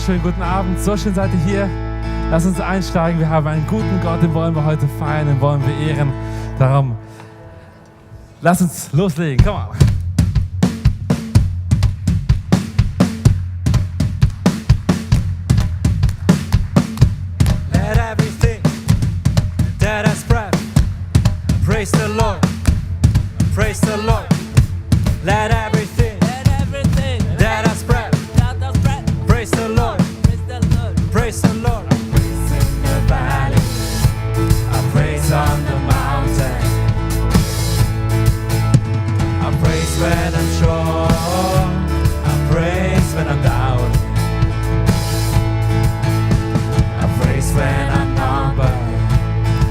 wunderschönen guten Abend. So schön seid ihr hier. Lasst uns einsteigen. Wir haben einen guten Gott, den wollen wir heute feiern, den wollen wir ehren. Darum, lasst uns loslegen. Komm mal. Let everything that has breath praise the Lord. Praise the Lord. Let everything that has breath praise the Lord. Praise the Lord. Praise in the valley, I praise on the mountain. I praise when I'm sure, I praise when I'm down. I praise when I'm numbered,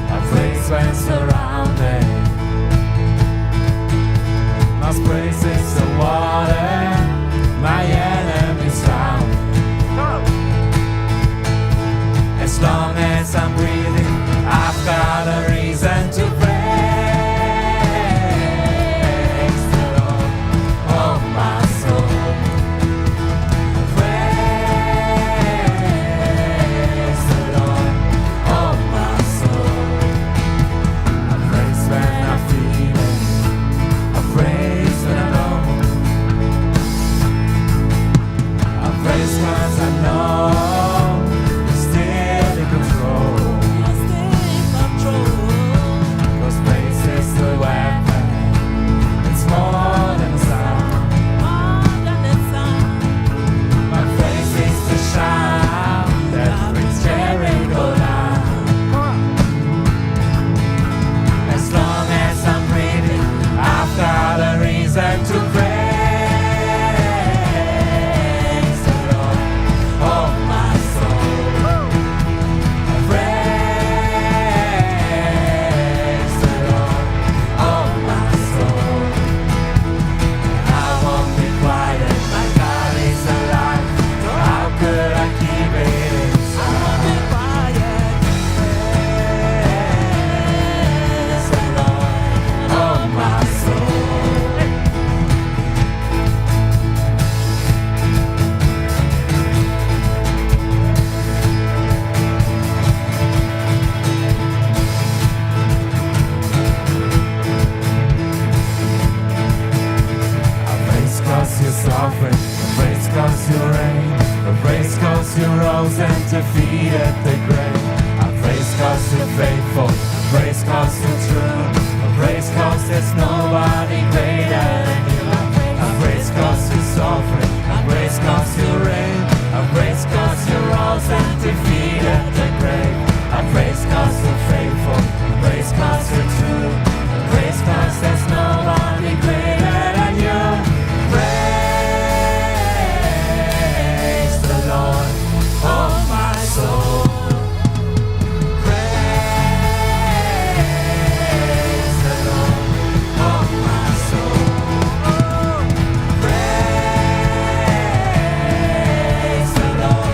I praise when surrounded. My praise is the water my enemies drown. As long as I'm breathing, I've got a reason to praise the Lord. Oh, my soul, praise the Lord. Oh, my soul, I praise when I'm feeling, I praise when I'm low. I praise 'cause I know you're still in control. 'Cause praise is the weapon, it's more than a sound. My praise is the shout that brings Jericho down. As long as I'm breathing, I've got a reason to praise the Lord. Oh, my soul, praise the Lord. Oh, my soul, I won't be quiet. My God is alive. How could I keep it inside? Praise the Lord. Oh, my soul. I praise 'cause you're sovereign, I praise 'cause you reign, I praise 'cause you rose and defeated the grave. I praise 'cause you're faithful, I praise 'cause you're true, I praise 'cause there's nobody greater than you. I praise 'cause you're sovereign, I praise 'cause you reign, I praise 'cause you rose and defeated the grave. I praise 'cause you're faithful, I praise 'cause you're true, I praise 'cause there's nobody greater than you. Praise the Lord, oh my soul. Praise the Lord, oh my soul. Praise the Lord,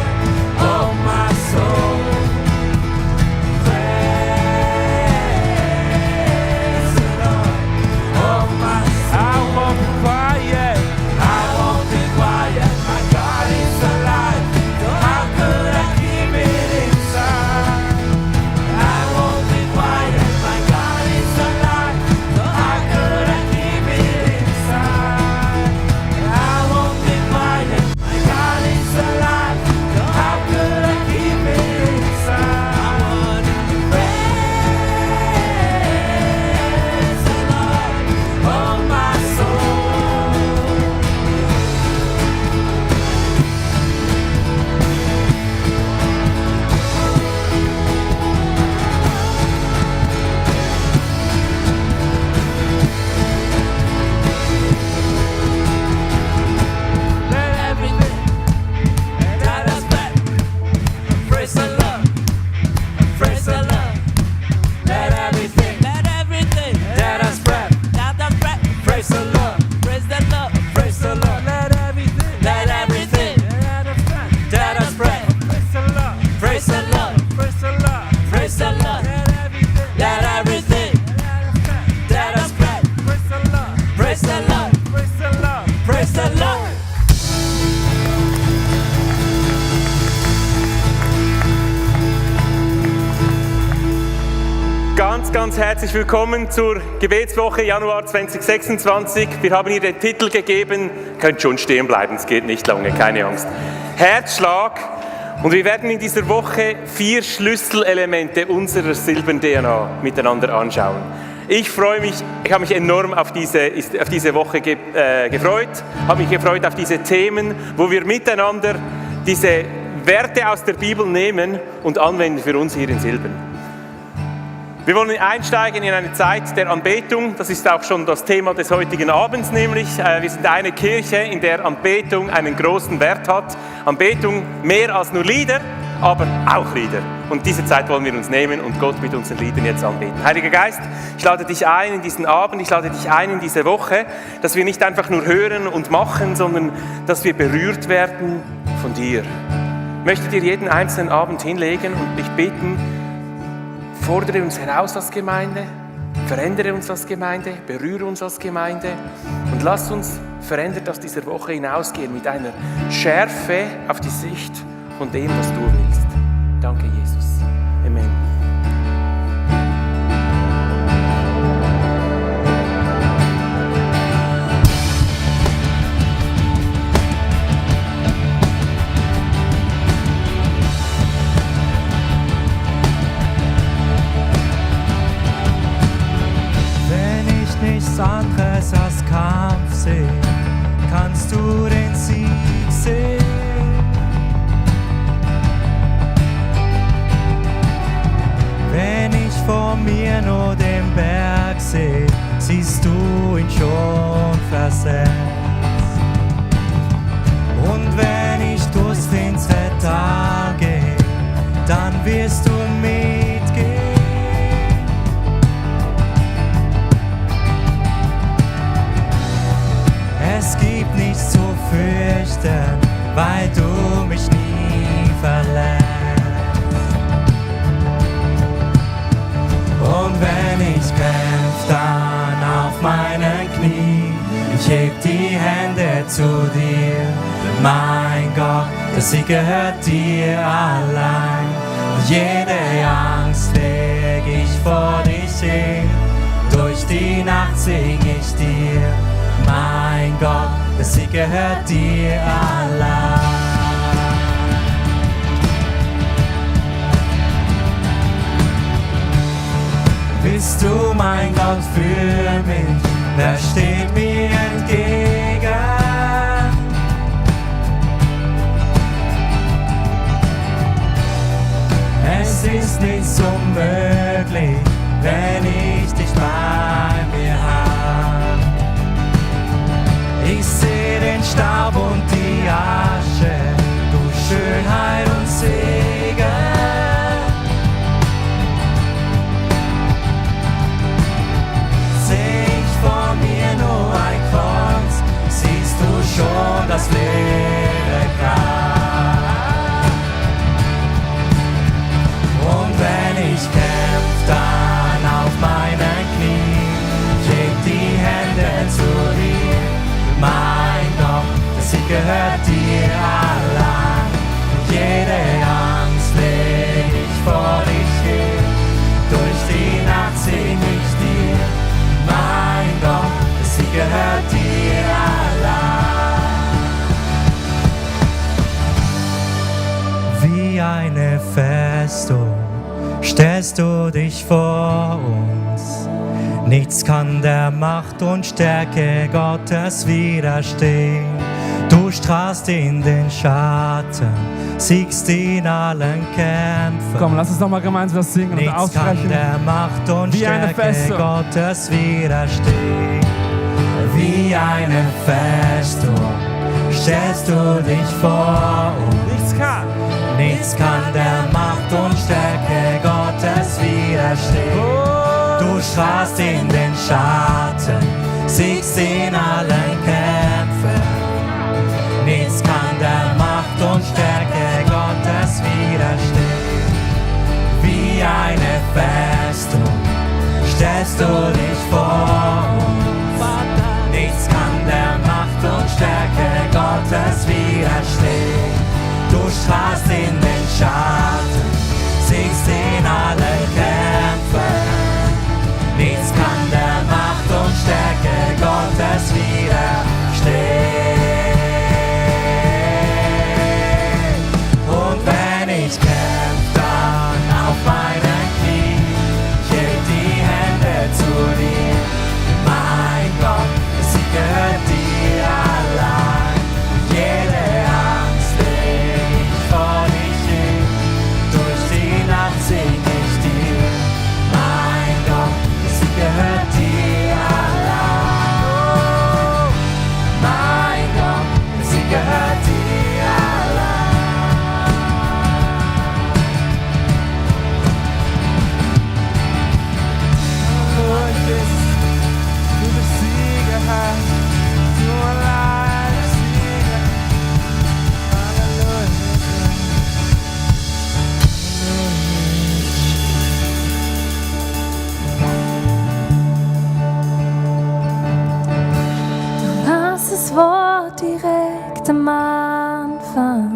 Ganz, ganz herzlich willkommen zur Gebetswoche Januar 2026. Wir haben hier den Titel gegeben, könnt schon stehen bleiben, es geht nicht lange, keine Angst. Herzschlag. Und wir werden in dieser Woche 4 Schlüsselelemente unserer Silbern-DNA miteinander anschauen. Ich freue mich, ich habe mich enorm auf diese Woche gefreut, habe mich gefreut auf diese Themen, wo wir miteinander diese Werte aus der Bibel nehmen und anwenden für uns hier in Silbern. Wir wollen einsteigen in eine Zeit der Anbetung. Das ist auch schon das Thema des heutigen Abends, nämlich wir sind eine Kirche, in der Anbetung einen großen Wert hat. Anbetung mehr als nur Lieder, aber auch Lieder. Und diese Zeit wollen wir uns nehmen und Gott mit unseren Liedern jetzt anbeten. Heiliger Geist, ich lade dich ein in diesen Abend, ich lade dich ein in diese Woche, dass wir nicht einfach nur hören und machen, sondern dass wir berührt werden von dir. Ich möchte dir jeden einzelnen Abend hinlegen und dich bitten, fordere uns heraus als Gemeinde, verändere uns als Gemeinde, berühre uns als Gemeinde und lass uns verändert aus dieser Woche hinausgehen mit einer Schärfe auf die Sicht von dem, was du willst. Danke, Jesus. Amen. Anderes als Kampf sehen, kannst du den Sieg sehen. Wenn ich vor mir nur den Berg sehe, siehst du ihn schon versetzt. Und wenn ich durchs finstere Tal gehe, dann wirst du mitgehen. Es gibt nichts zu fürchten, weil du mich nie verlässt. Und wenn ich kämpf, dann auf meinen Knien, ich heb die Hände zu dir. Denn mein Gott, der Sieg gehört dir allein. Und jede Angst leg ich vor dich hin, durch die Nacht sing ich dir. Mein Gott, der Sieg gehört dir allein. Bist du mein Gott für mich, wer steht mir entgegen? Es ist nichts unmöglich, wenn ich dich bei mir habe. Ich seh den Staub und die Asche, du Schönheit und Segen. Seh ich vor mir nur ein Kreuz, siehst du schon das leere Grab. Und wenn ich kämpf, dann auf meinen Knien, ich heb die Hände zu dir. Mein Gott, der Sieg gehört dir allein. Und jede Angst leg ich vor dich hin, durch die Nacht sing ich dir. Mein Gott, der Sieg gehört dir allein. Wie eine Festung stellst du dich vor uns. Nichts kann der Macht und Stärke Gottes widerstehen. Du strahlst in den Schatten, siegst in allen Kämpfen. Komm, lass uns nochmal gemeinsam das singen und Nichts kann aussprechen. der Macht und Wie eine Stärke Festung. Gottes widerstehen. Wie eine Festung stellst du dich vor uns. Nichts kann der Macht und Stärke Gottes widerstehen. Du strahlst in den Schatten, siegst in allen Kämpfen. Nichts kann der Macht und Stärke Gottes widerstehen. Wie eine Festung stellst du dich vor uns. Nichts kann der Macht und Stärke Gottes widerstehen. Du strahlst in den Schatten, siegst in allen Kämpfen. ich kämpf dann auf meinen Knien. Ich heb die Hände zu dir. Mein Gott, der Sieg gehört dir allein. Jede Angst leg ich vor dich hin. Durch die Nacht sing ich dir. Mein Gott, der Sieg gehört dir allein. Mein Gott, der Sieg gehört dir allein. Du bist Sieger, Herr. Du allein bist Sieger. Halleluja. Las das Wort direkt am Anfang.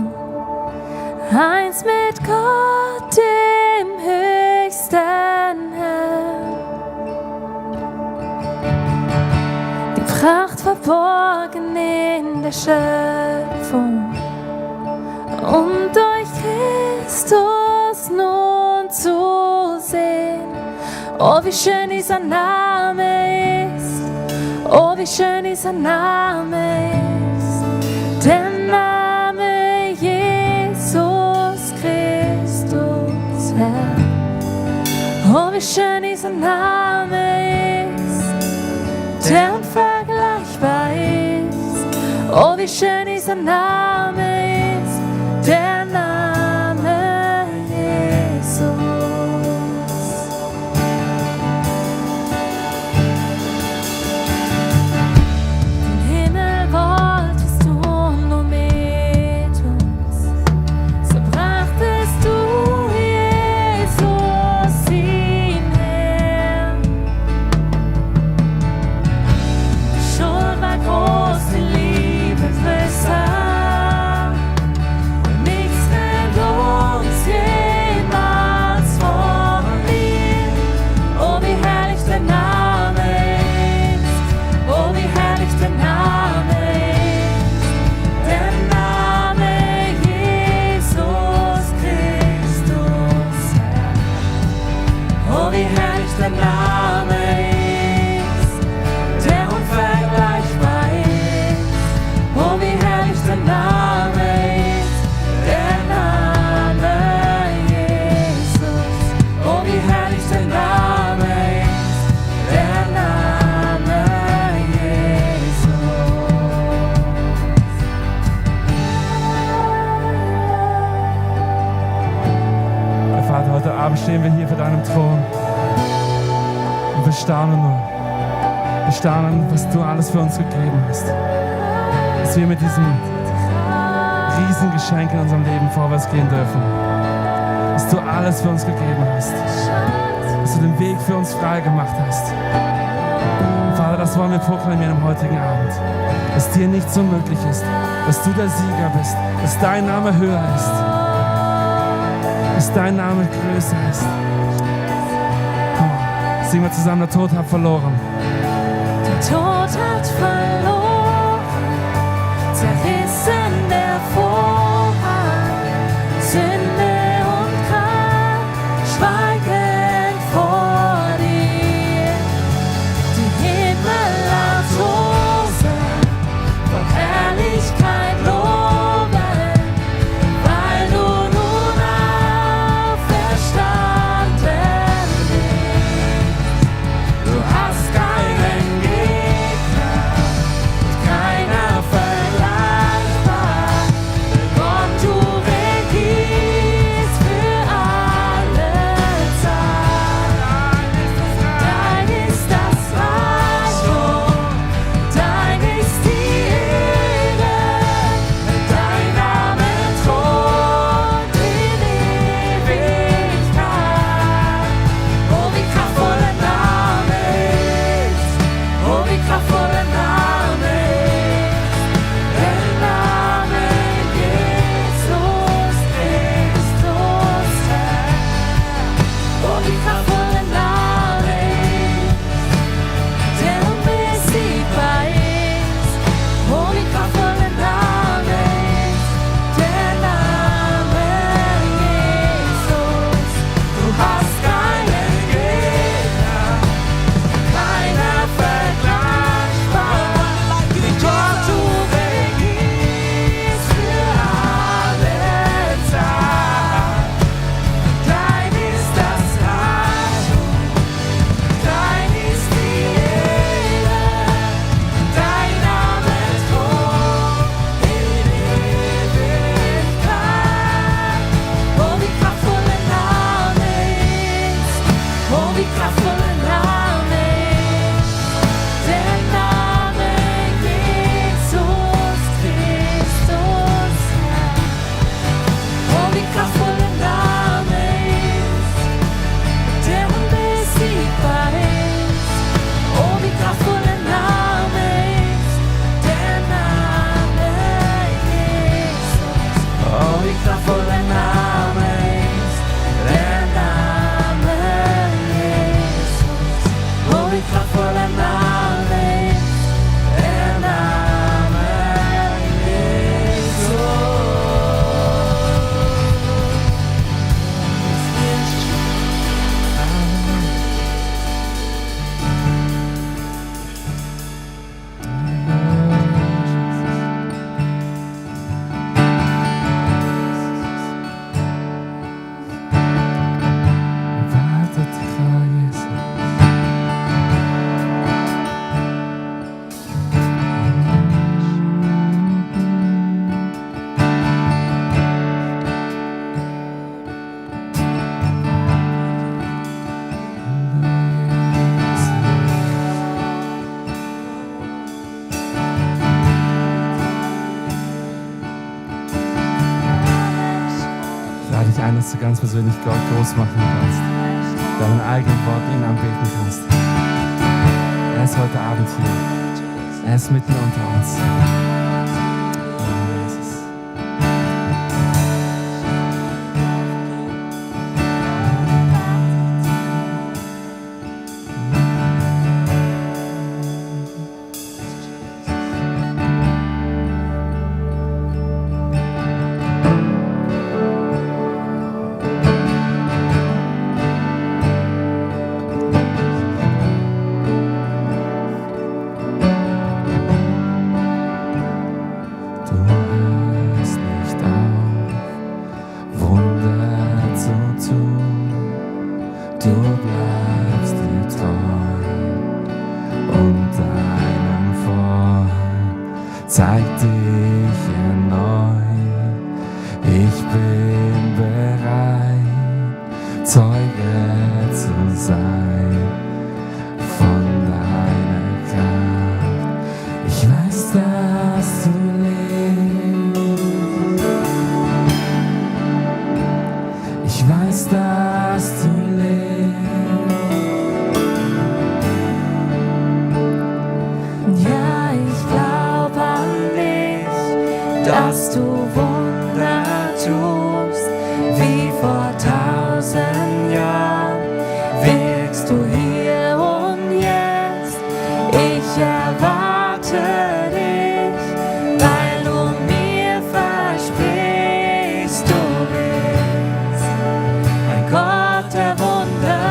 Eins mit Gott, dem höchsten Herrn. Die Pracht verborgen in der Schöpfung. Und durch Christus nun zu sehen. Oh, wie schön dieser Name ist. Oh, wie schön dieser Name ist, der Name Jesus Christus, Herr. Oh, wie schön dieser Name ist, der unvergleichbar ist. Oh, wie schön dieser Name ist, der Name Jesus. Stehen wir hier vor deinem Thron und wir staunen nur. Wir staunen, was du alles für uns gegeben hast. Dass wir mit diesem Riesengeschenk in unserem Leben vorwärts gehen dürfen. Dass du alles für uns gegeben hast. Dass du den Weg für uns frei gemacht hast. Und Vater, das wollen wir proklamieren am heutigen Abend. Dass dir nichts unmöglich ist. Dass du der Sieger bist. Dass dein Name höher ist. Dass dein Name größer ist. Komm, singen wir zusammen, der Tod hat verloren. Der Tod hat verloren, zerrissen der Vorhang, Sünde und Grab schweigen vor dir. Die Himmel loben, von Herrlichkeit loben, weil du nun auferstanden bist. Du hast keinen Gegner. lade dich ein, dass du ganz persönlich Gott groß machen kannst. Deinen eigenen Worten ihn anbeten kannst. Er ist heute Abend hier. Er ist mitten unter uns. Zeig dich erneut, ich bin bereit, Zeuge zu sein von deiner Kraft. Ich weiß, dass du lebst, ich weiß, dass du lebst. Ja, ich glaube an dich, dass du Wunder tust, wie vor 1000 Jahren wirkst du hier und jetzt. Ich erwarte dich, weil du mir versprichst, du bist ein Gott der Wunder.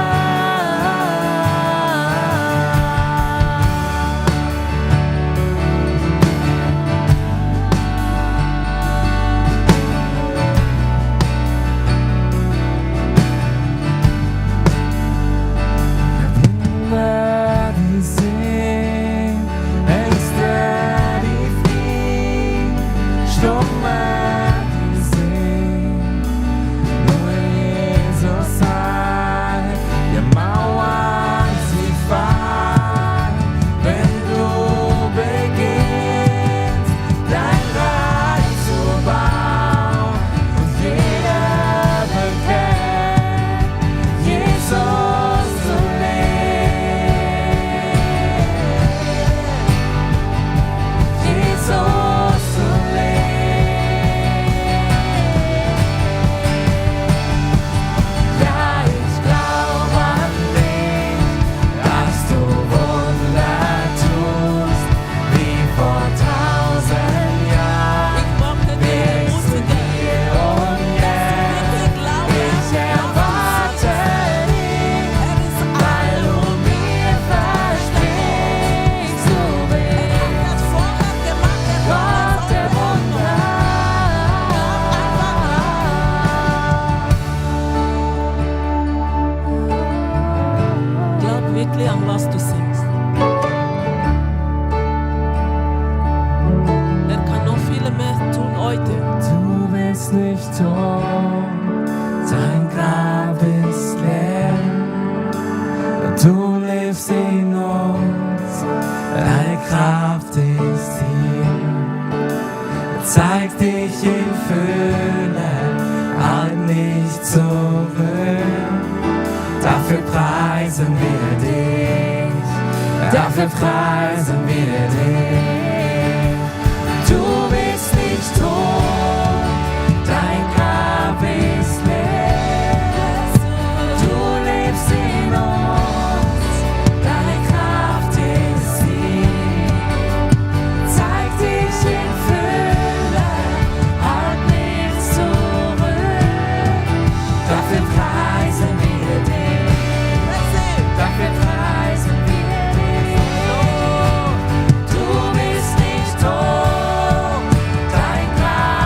An was du singst. Er kann noch viel mehr tun heute. Du bist nicht tot, dein Grab ist leer. Du lebst in uns, deine Kraft ist hier. Zeig dich in Fülle, halt nicht zurück. Dafür preisen wir dich, dafür preisen wir dich. Du bist nicht tot, dein Grab ist leer. Du lebst in uns, deine Kraft ist hier. Zeig dich in Fülle, halt nichts zurück. Dafür preisen wir dich, dafür preisen wir dich. Du bist nicht tot, dein Grab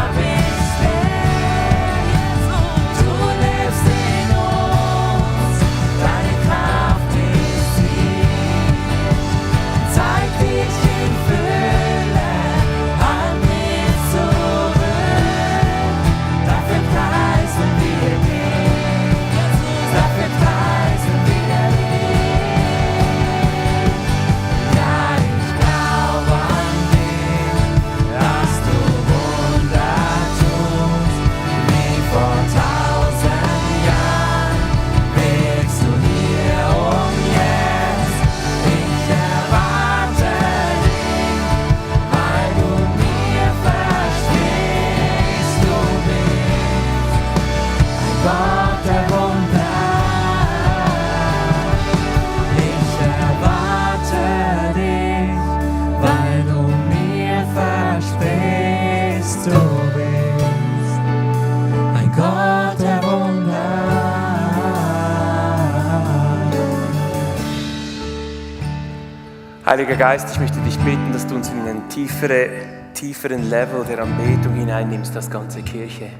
Heiliger Geist, ich möchte dich bitten, dass du uns in einen tieferen Level der Anbetung hineinnimmst, das ganze Kirche.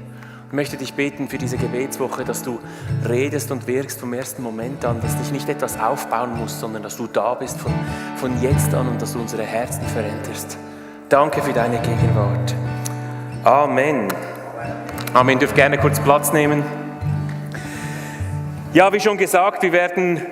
Ich möchte dich beten für diese Gebetswoche, dass du redest und wirkst vom ersten Moment an, dass dich nicht etwas aufbauen muss, sondern dass du da bist von jetzt an und dass du unsere Herzen veränderst. Danke für deine Gegenwart. Amen. Amen. Ihr dürft gerne kurz Platz nehmen. Ja, wie schon gesagt, wir werden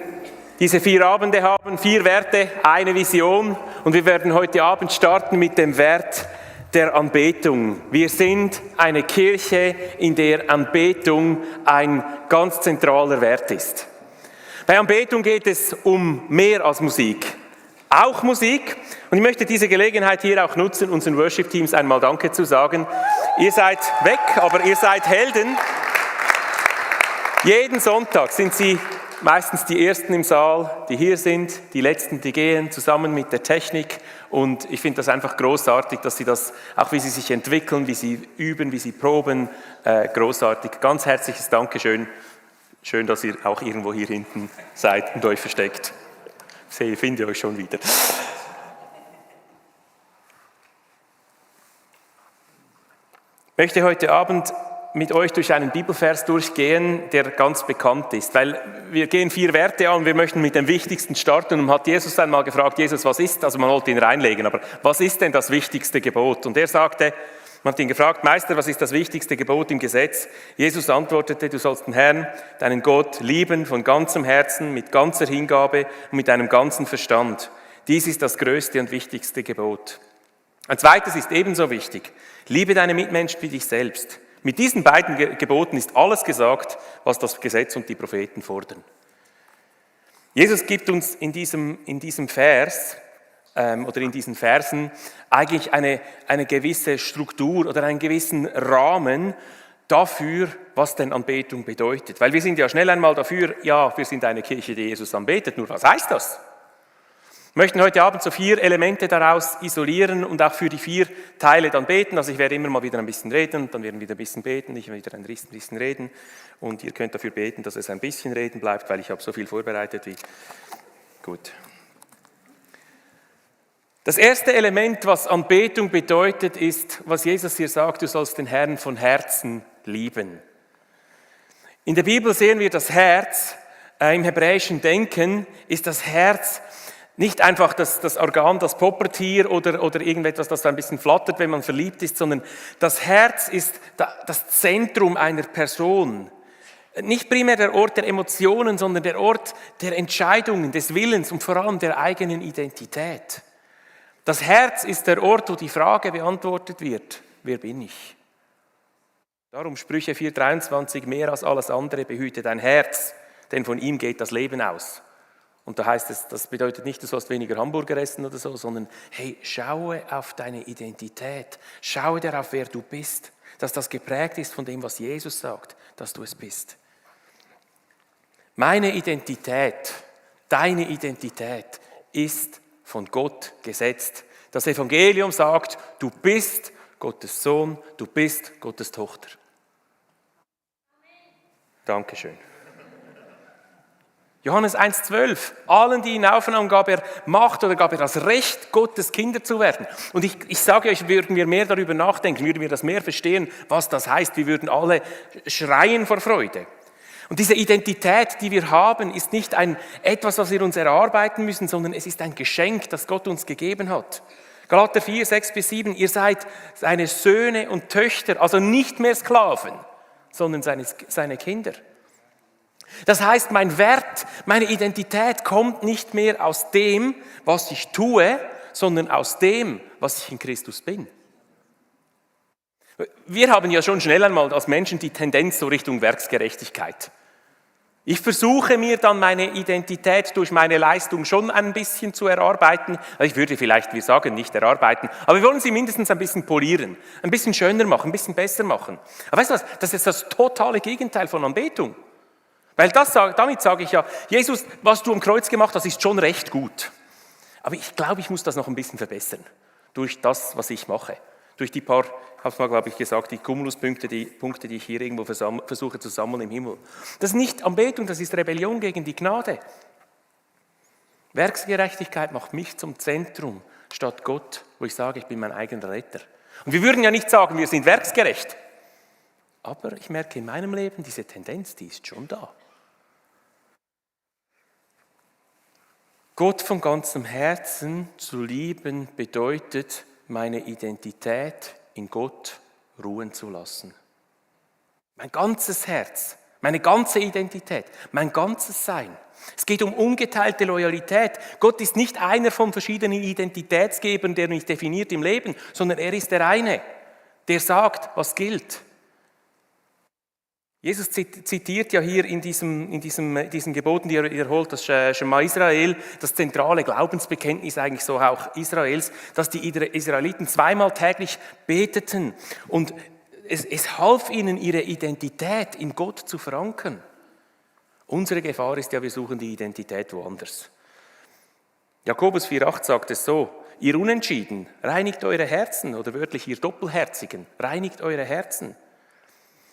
diese 4 Abende haben, 4 Werte, eine Vision. Und wir werden heute Abend starten mit dem Wert der Anbetung. Wir sind eine Kirche, in der Anbetung ein ganz zentraler Wert ist. Bei Anbetung geht es um mehr als Musik. Auch Musik. Und ich möchte diese Gelegenheit hier auch nutzen, unseren Worship-Teams einmal Danke zu sagen. Ihr seid weg, aber ihr seid Helden. Jeden Sonntag sind sie meistens die Ersten im Saal, die hier sind, die Letzten, die gehen, zusammen mit der Technik. Und ich finde das einfach großartig, dass sie das, auch wie sie sich entwickeln, wie sie üben, wie sie proben, großartig. Ganz herzliches Dankeschön. Schön, dass ihr auch irgendwo hier hinten seid und euch versteckt. Ich sehe, ich finde euch schon wieder. Ich möchte heute Abend mit euch durch einen Bibelvers durchgehen, der ganz bekannt ist, weil wir gehen 4 Werte an und wir möchten mit dem Wichtigsten starten. Und hat Jesus einmal gefragt, Jesus, was ist, also man wollte ihn reinlegen, aber was ist denn das wichtigste Gebot? Und er sagte, man hat ihn gefragt, Meister, was ist das wichtigste Gebot im Gesetz? Jesus antwortete, du sollst den Herrn, deinen Gott, lieben von ganzem Herzen, mit ganzer Hingabe und mit deinem ganzen Verstand. Dies ist das größte und wichtigste Gebot. Ein zweites ist ebenso wichtig. Liebe deine Mitmenschen wie dich selbst. Mit diesen beiden Geboten ist alles gesagt, was das Gesetz und die Propheten fordern. Jesus gibt uns in diesem Vers oder in diesen Versen eigentlich eine gewisse Struktur oder einen gewissen Rahmen dafür, was denn Anbetung bedeutet. Weil wir sind ja schnell einmal dafür, ja, wir sind eine Kirche, die Jesus anbetet. Nur was heißt das? Wir möchten heute Abend so 4 Elemente daraus isolieren und auch für die 4 Teile dann beten. Also ich werde immer mal wieder ein bisschen reden, dann werden wir wieder ein bisschen beten, ich werde wieder ein bisschen reden. Und ihr könnt dafür beten, dass es ein bisschen reden bleibt, weil ich habe so viel vorbereitet wie... Gut. Das erste Element, was Anbetung bedeutet, ist, was Jesus hier sagt, du sollst den Herrn von Herzen lieben. In der Bibel sehen wir das Herz, im hebräischen Denken ist das Herz nicht einfach das Organ, das Poppertier oder irgendetwas, das ein bisschen flattert, wenn man verliebt ist, sondern das Herz ist das Zentrum einer Person. Nicht primär der Ort der Emotionen, sondern der Ort der Entscheidungen, des Willens und vor allem der eigenen Identität. Das Herz ist der Ort, wo die Frage beantwortet wird, wer bin ich? Darum Sprüche 4,23, mehr als alles andere behüte dein Herz, denn von ihm geht das Leben aus. Und da heißt es, das bedeutet nicht, du sollst weniger Hamburger essen oder so, sondern hey, schaue auf deine Identität, schaue darauf, wer du bist, dass das geprägt ist von dem, was Jesus sagt, dass du es bist. Meine Identität, deine Identität ist von Gott gesetzt. Das Evangelium sagt, du bist Gottes Sohn, du bist Gottes Tochter. Dankeschön. Johannes 1,12, allen, die ihn aufnahmen, gab er Macht oder gab er das Recht, Gottes Kinder zu werden. Und ich sage euch, würden wir mehr darüber nachdenken, würden wir das mehr verstehen, was das heißt, wir würden alle schreien vor Freude. Und diese Identität, die wir haben, ist nicht etwas, was wir uns erarbeiten müssen, sondern es ist ein Geschenk, das Gott uns gegeben hat. Galater 4, 6-7, ihr seid seine Söhne und Töchter, also nicht mehr Sklaven, sondern seine Kinder. Das heißt, mein Wert, meine Identität kommt nicht mehr aus dem, was ich tue, sondern aus dem, was ich in Christus bin. Wir haben ja schon schnell einmal als Menschen die Tendenz so Richtung Werksgerechtigkeit. Ich versuche mir dann meine Identität durch meine Leistung schon ein bisschen zu erarbeiten. Ich würde vielleicht, wir sagen, nicht erarbeiten, aber wir wollen sie mindestens ein bisschen polieren, ein bisschen schöner machen, ein bisschen besser machen. Aber weißt du was, das ist das totale Gegenteil von Anbetung. Weil damit sage ich ja, Jesus, was du am Kreuz gemacht hast, ist schon recht gut. Aber ich glaube, ich muss das noch ein bisschen verbessern. Durch das, was ich mache. Durch die paar, ich habe es mal, glaube ich, gesagt, die Cumuluspunkte, die Punkte, die ich hier irgendwo versuche zu sammeln im Himmel. Das ist nicht Anbetung, das ist Rebellion gegen die Gnade. Werksgerechtigkeit macht mich zum Zentrum statt Gott, wo ich sage, ich bin mein eigener Retter. Und wir würden ja nicht sagen, wir sind werksgerecht. Aber ich merke in meinem Leben, diese Tendenz, die ist schon da. Gott von ganzem Herzen zu lieben, bedeutet, meine Identität in Gott ruhen zu lassen. Mein ganzes Herz, meine ganze Identität, mein ganzes Sein. Es geht um ungeteilte Loyalität. Gott ist nicht einer von verschiedenen Identitätsgebern, der mich definiert im Leben, sondern er ist der eine, der sagt, was gilt. Jesus zitiert ja hier in diesen Geboten, die er wiederholt, das Schema Israel, das zentrale Glaubensbekenntnis eigentlich so auch Israels, dass die Israeliten zweimal täglich beteten und es half ihnen, ihre Identität in Gott zu verankern. Unsere Gefahr ist ja, wir suchen die Identität woanders. Jakobus 4,8 sagt es so, ihr Unentschieden, reinigt eure Herzen, oder wörtlich ihr Doppelherzigen, reinigt eure Herzen.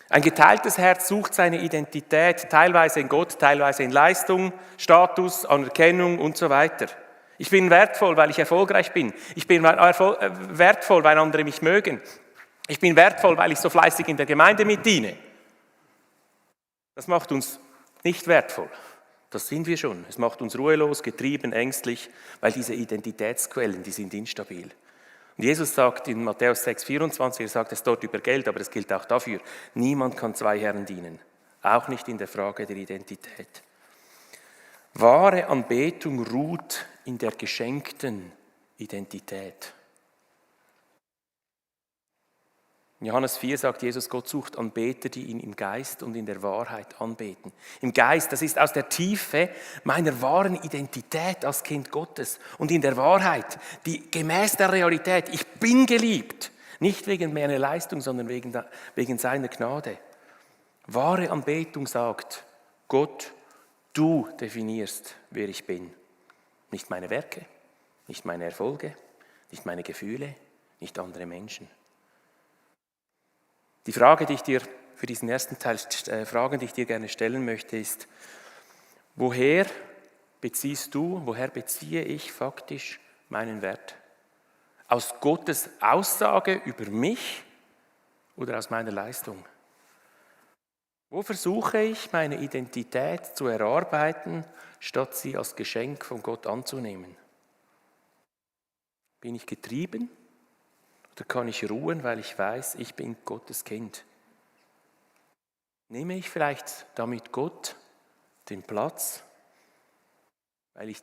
Ein geteiltes Herz sucht seine Identität teilweise in Gott, teilweise in Leistung, Status, Anerkennung und so weiter. Ich bin wertvoll, weil ich erfolgreich bin. Ich bin wertvoll, weil andere mich mögen. Ich bin wertvoll, weil ich so fleißig in der Gemeinde mitdiene. Das macht uns nicht wertvoll. Das sind wir schon. Es macht uns ruhelos, getrieben, ängstlich, weil diese Identitätsquellen, die sind instabil. Und Jesus sagt in Matthäus 6,24, er sagt es dort über Geld, aber es gilt auch dafür, niemand kann zwei Herren dienen, auch nicht in der Frage der Identität. Wahre Anbetung ruht in der geschenkten Identität. In Johannes 4 sagt Jesus, Gott sucht Anbeter, die ihn im Geist und in der Wahrheit anbeten. Im Geist, das ist aus der Tiefe meiner wahren Identität als Kind Gottes. Und in der Wahrheit, die gemäß der Realität, ich bin geliebt. Nicht wegen meiner Leistung, sondern wegen seiner Gnade. Wahre Anbetung sagt, Gott, du definierst, wer ich bin. Nicht meine Werke, nicht meine Erfolge, nicht meine Gefühle, nicht andere Menschen. Die Frage, die ich dir für diesen ersten Teil die ich dir gerne stellen möchte, ist, woher beziehe ich faktisch meinen Wert? Aus Gottes Aussage über mich oder aus meiner Leistung? Wo versuche ich, meine Identität zu erarbeiten, statt sie als Geschenk von Gott anzunehmen? Bin ich getrieben? Oder kann ich ruhen, weil ich weiß, ich bin Gottes Kind? Nehme ich vielleicht damit Gott den Platz, weil ich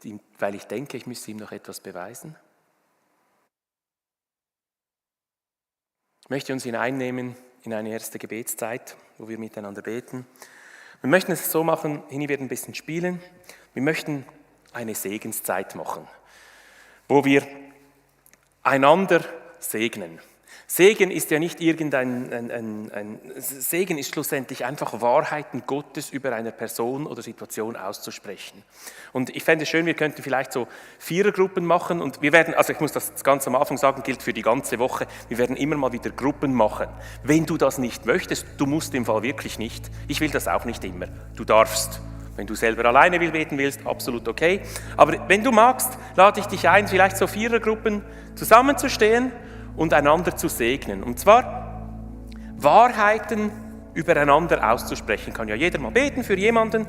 denke, ich müsse ihm noch etwas beweisen? Ich möchte uns hineinnehmen in eine erste Gebetszeit, wo wir miteinander beten. Wir möchten es so machen, Hini wird ein bisschen spielen. Wir möchten eine Segenszeit machen, wo wir einander segnen. Segen ist ja nicht Segen ist schlussendlich einfach Wahrheiten Gottes über eine Person oder Situation auszusprechen. Und ich fände es schön, wir könnten vielleicht so Vierergruppen machen und wir werden, also ich muss das ganz am Anfang sagen, gilt für die ganze Woche, wir werden immer mal wieder Gruppen machen. Wenn du das nicht möchtest, du musst im Fall wirklich nicht. Ich will das auch nicht immer. Du darfst. Wenn du selber alleine beten willst, absolut okay. Aber wenn du magst, lade ich dich ein, vielleicht so Vierergruppen zusammenzustehen und einander zu segnen. Und zwar Wahrheiten übereinander auszusprechen. Kann ja jeder mal beten für jemanden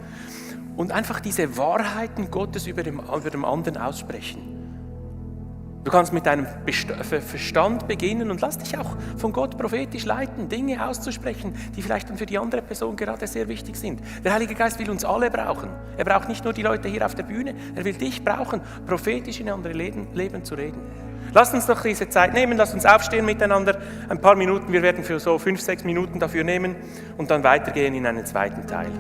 und einfach diese Wahrheiten Gottes über dem anderen aussprechen. Du kannst mit deinem Verstand beginnen und lass dich auch von Gott prophetisch leiten, Dinge auszusprechen, die vielleicht dann für die andere Person gerade sehr wichtig sind. Der Heilige Geist will uns alle brauchen. Er braucht nicht nur die Leute hier auf der Bühne, er will dich brauchen, prophetisch in andere Leben zu reden. Lass uns doch diese Zeit nehmen, lass uns aufstehen miteinander, ein paar Minuten, wir werden für so 5-6 Minuten dafür nehmen und dann weitergehen in einen zweiten Teil.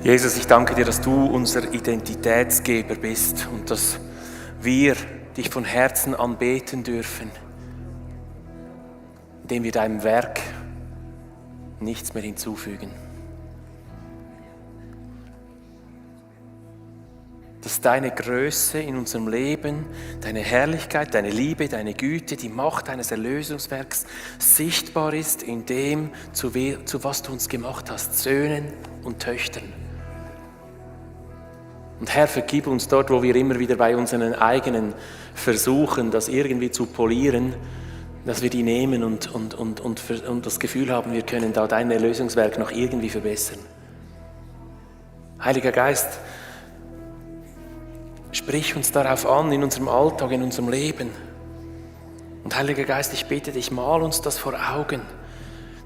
Jesus, ich danke dir, dass du unser Identitätsgeber bist und dass wir dich von Herzen anbeten dürfen, indem wir deinem Werk nichts mehr hinzufügen. Dass deine Größe in unserem Leben, deine Herrlichkeit, deine Liebe, deine Güte, die Macht deines Erlösungswerks sichtbar ist in dem, zu was du uns gemacht hast, Söhnen und Töchtern. Und Herr, vergib uns dort, wo wir immer wieder bei unseren eigenen Versuchen, das irgendwie zu polieren, dass wir die nehmen und das Gefühl haben, wir können da dein Erlösungswerk noch irgendwie verbessern. Heiliger Geist, sprich uns darauf an in unserem Alltag, in unserem Leben. Und Heiliger Geist, ich bitte dich, mal uns das vor Augen,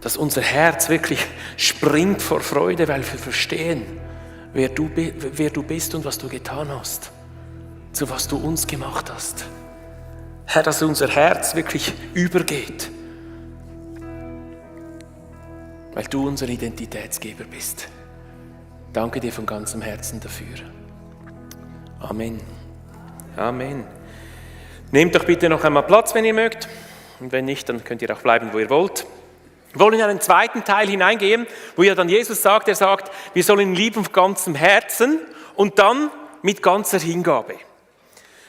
dass unser Herz wirklich springt vor Freude, weil wir verstehen, wer du bist und was du getan hast, zu was du uns gemacht hast. Herr, dass unser Herz wirklich übergeht, weil du unser Identitätsgeber bist. Danke dir von ganzem Herzen dafür. Amen. Amen. Nehmt doch bitte noch einmal Platz, wenn ihr mögt. Und wenn nicht, dann könnt ihr auch bleiben, wo ihr wollt. Wir wollen in einen zweiten Teil hineingehen, wo ja dann Jesus sagt, er sagt, wir sollen ihn lieben von ganzem Herzen und dann mit ganzer Hingabe.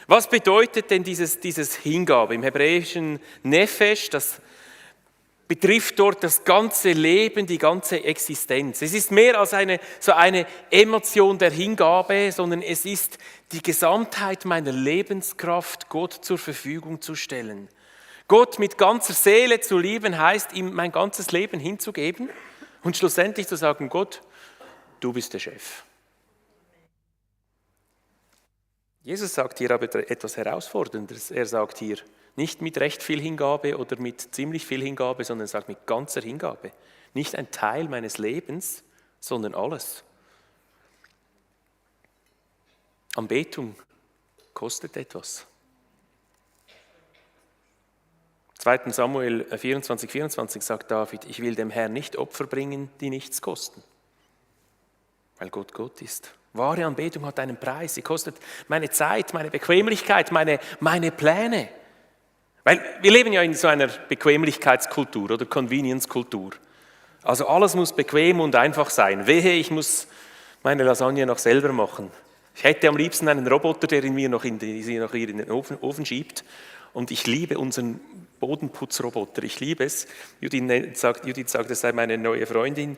Was bedeutet denn dieses Hingabe? Im Hebräischen Nefesh, das betrifft dort das ganze Leben, die ganze Existenz. Es ist mehr als eine Emotion der Hingabe, sondern es ist die Gesamtheit meiner Lebenskraft Gott zur Verfügung zu stellen. Gott mit ganzer Seele zu lieben, heißt, ihm mein ganzes Leben hinzugeben und schlussendlich zu sagen, Gott, du bist der Chef. Jesus sagt hier aber etwas Herausforderndes. Er sagt hier, nicht mit recht viel Hingabe oder mit ziemlich viel Hingabe, sondern er sagt mit ganzer Hingabe. Nicht ein Teil meines Lebens, sondern alles. Anbetung kostet etwas. 2. Samuel 24 sagt David, ich will dem Herrn nicht Opfer bringen, die nichts kosten, weil Gott Gott ist. Wahre Anbetung hat einen Preis, sie kostet meine Zeit, meine Bequemlichkeit, meine Pläne. Weil wir leben ja in so einer Bequemlichkeitskultur oder Convenience-Kultur. Also alles muss bequem und einfach sein. Wehe, ich muss meine Lasagne noch selber machen. Ich hätte am liebsten einen Roboter, der sie noch in den Ofen schiebt. Und ich liebe unseren Bodenputzroboter, ich liebe es. Judith sagt, es sei meine neue Freundin.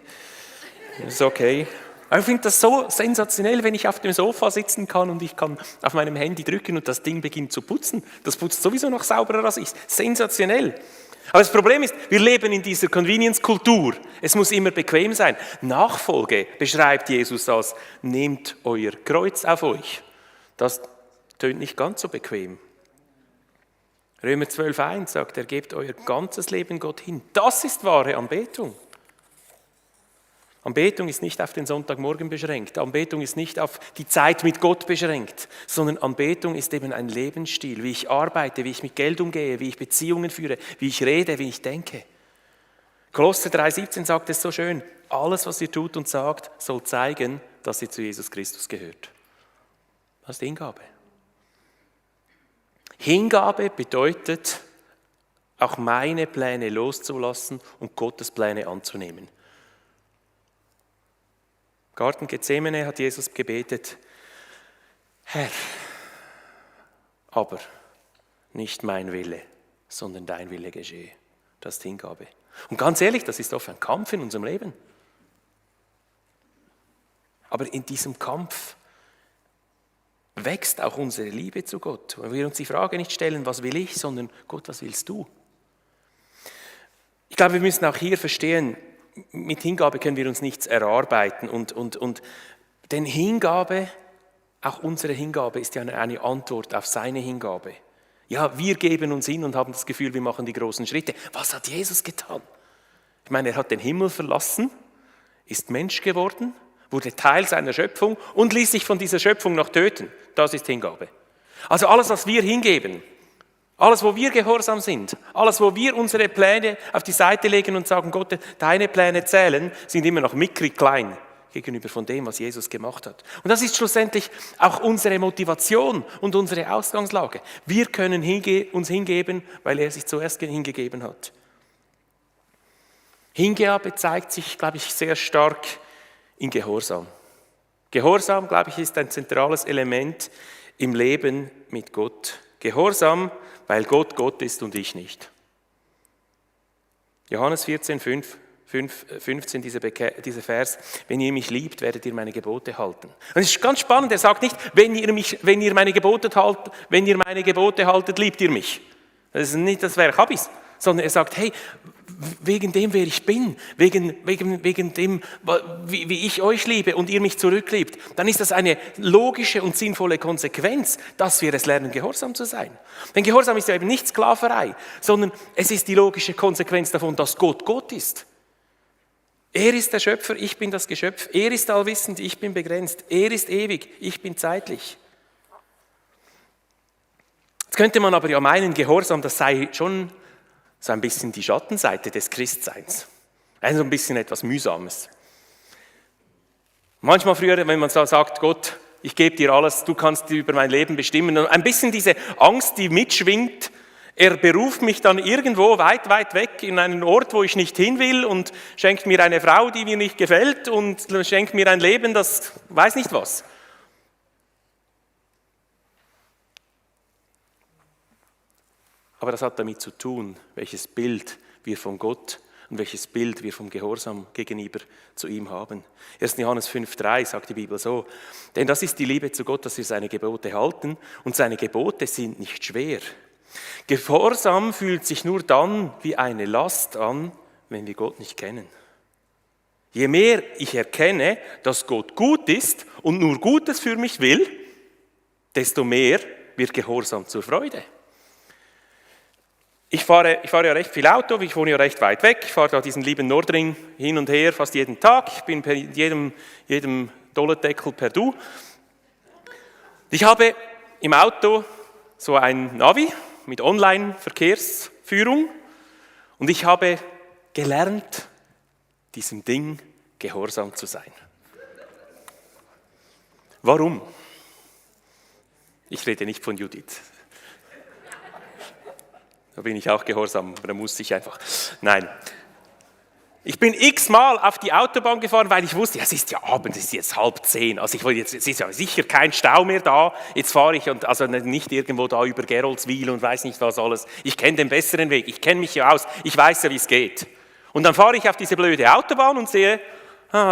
Das ist okay. Aber ich finde das so sensationell, wenn ich auf dem Sofa sitzen kann und ich kann auf meinem Handy drücken und das Ding beginnt zu putzen. Das putzt sowieso noch sauberer als ich. Sensationell. Aber das Problem ist, wir leben in dieser Convenience-Kultur. Es muss immer bequem sein. Nachfolge beschreibt Jesus als, nehmt euer Kreuz auf euch. Das tönt nicht ganz so bequem. Römer 12,1 sagt, er gebt euer ganzes Leben Gott hin. Das ist wahre Anbetung. Anbetung ist nicht auf den Sonntagmorgen beschränkt. Anbetung ist nicht auf die Zeit mit Gott beschränkt, sondern Anbetung ist eben ein Lebensstil, wie ich arbeite, wie ich mit Geld umgehe, wie ich Beziehungen führe, wie ich rede, wie ich denke. Kolosser 3,17 sagt es so schön, alles, was ihr tut und sagt, soll zeigen, dass ihr zu Jesus Christus gehört. Das ist Hingabe. Hingabe bedeutet, auch meine Pläne loszulassen und Gottes Pläne anzunehmen. Im Garten Gethsemane hat Jesus gebetet, Herr, aber nicht mein Wille, sondern dein Wille geschehe. Das ist Hingabe. Und ganz ehrlich, das ist oft ein Kampf in unserem Leben. Aber in diesem Kampf wächst auch unsere Liebe zu Gott, weil wir uns die Frage nicht stellen, was will ich, sondern Gott, was willst du? Ich glaube, wir müssen auch hier verstehen, mit Hingabe können wir uns nichts erarbeiten und denn Hingabe, auch unsere Hingabe ist ja eine Antwort auf seine Hingabe. Ja, wir geben uns hin und haben das Gefühl, wir machen die großen Schritte. Was hat Jesus getan? Ich meine, er hat den Himmel verlassen, ist Mensch geworden, wurde Teil seiner Schöpfung und ließ sich von dieser Schöpfung noch töten. Das ist Hingabe. Also alles, was wir hingeben, alles, wo wir gehorsam sind, alles, wo wir unsere Pläne auf die Seite legen und sagen, Gott, deine Pläne zählen, sind immer noch mickrig klein gegenüber von dem, was Jesus gemacht hat. Und das ist schlussendlich auch unsere Motivation und unsere Ausgangslage. Wir können uns hingeben, weil er sich zuerst hingegeben hat. Hingabe zeigt sich, glaube ich, sehr stark in Gehorsam. Gehorsam, glaube ich, ist ein zentrales Element im Leben mit Gott. Gehorsam, weil Gott Gott ist und ich nicht. Johannes 14,15, dieser Vers, wenn ihr mich liebt, werdet ihr meine Gebote halten. Und es ist ganz spannend, er sagt nicht, wenn ihr meine Gebote haltet, liebt ihr mich. Das ist nicht das Werk Habis, sondern er sagt, hey, wegen dem, wer ich bin, wegen dem, wie ich euch liebe und ihr mich zurückliebt, dann ist das eine logische und sinnvolle Konsequenz, dass wir es lernen, gehorsam zu sein. Denn Gehorsam ist ja eben nicht Sklaverei, sondern es ist die logische Konsequenz davon, dass Gott Gott ist. Er ist der Schöpfer, ich bin das Geschöpf. Er ist allwissend, ich bin begrenzt. Er ist ewig, ich bin zeitlich. Jetzt könnte man aber ja meinen, Gehorsam, das sei schon so ein bisschen die Schattenseite des Christseins. Also ein bisschen etwas Mühsames. Manchmal früher, wenn man so sagt, Gott, ich gebe dir alles, du kannst über mein Leben bestimmen. Und ein bisschen diese Angst, die mitschwingt, er beruft mich dann irgendwo weit, weit weg in einen Ort, wo ich nicht hin will und schenkt mir eine Frau, die mir nicht gefällt und schenkt mir ein Leben, das weiß nicht was. Aber das hat damit zu tun, welches Bild wir von Gott und welches Bild wir vom Gehorsam gegenüber zu ihm haben. 1. Johannes 5,3 sagt die Bibel so, denn das ist die Liebe zu Gott, dass wir seine Gebote halten und seine Gebote sind nicht schwer. Gehorsam fühlt sich nur dann wie eine Last an, wenn wir Gott nicht kennen. Je mehr ich erkenne, dass Gott gut ist und nur Gutes für mich will, desto mehr wird Gehorsam zur Freude. Ich fahre ja recht viel Auto, ich wohne ja recht weit weg, ich fahre da diesen lieben Nordring hin und her fast jeden Tag, ich bin per jedem Dollendeckel per Du. Ich habe im Auto so ein Navi mit Online-Verkehrsführung und ich habe gelernt, diesem Ding gehorsam zu sein. Warum? Ich rede nicht von Judith. Da bin ich auch gehorsam, aber da muss ich einfach. Nein. Ich bin x-mal auf die Autobahn gefahren, weil ich wusste, ja, es ist ja Abend, es ist jetzt 9:30. Also es ist ja sicher kein Stau mehr da. Jetzt fahre ich und also nicht irgendwo da über Geroldswil und weiß nicht was alles. Ich kenne den besseren Weg, ich kenne mich ja aus, ich weiß ja, wie es geht. Und dann fahre ich auf diese blöde Autobahn und sehe,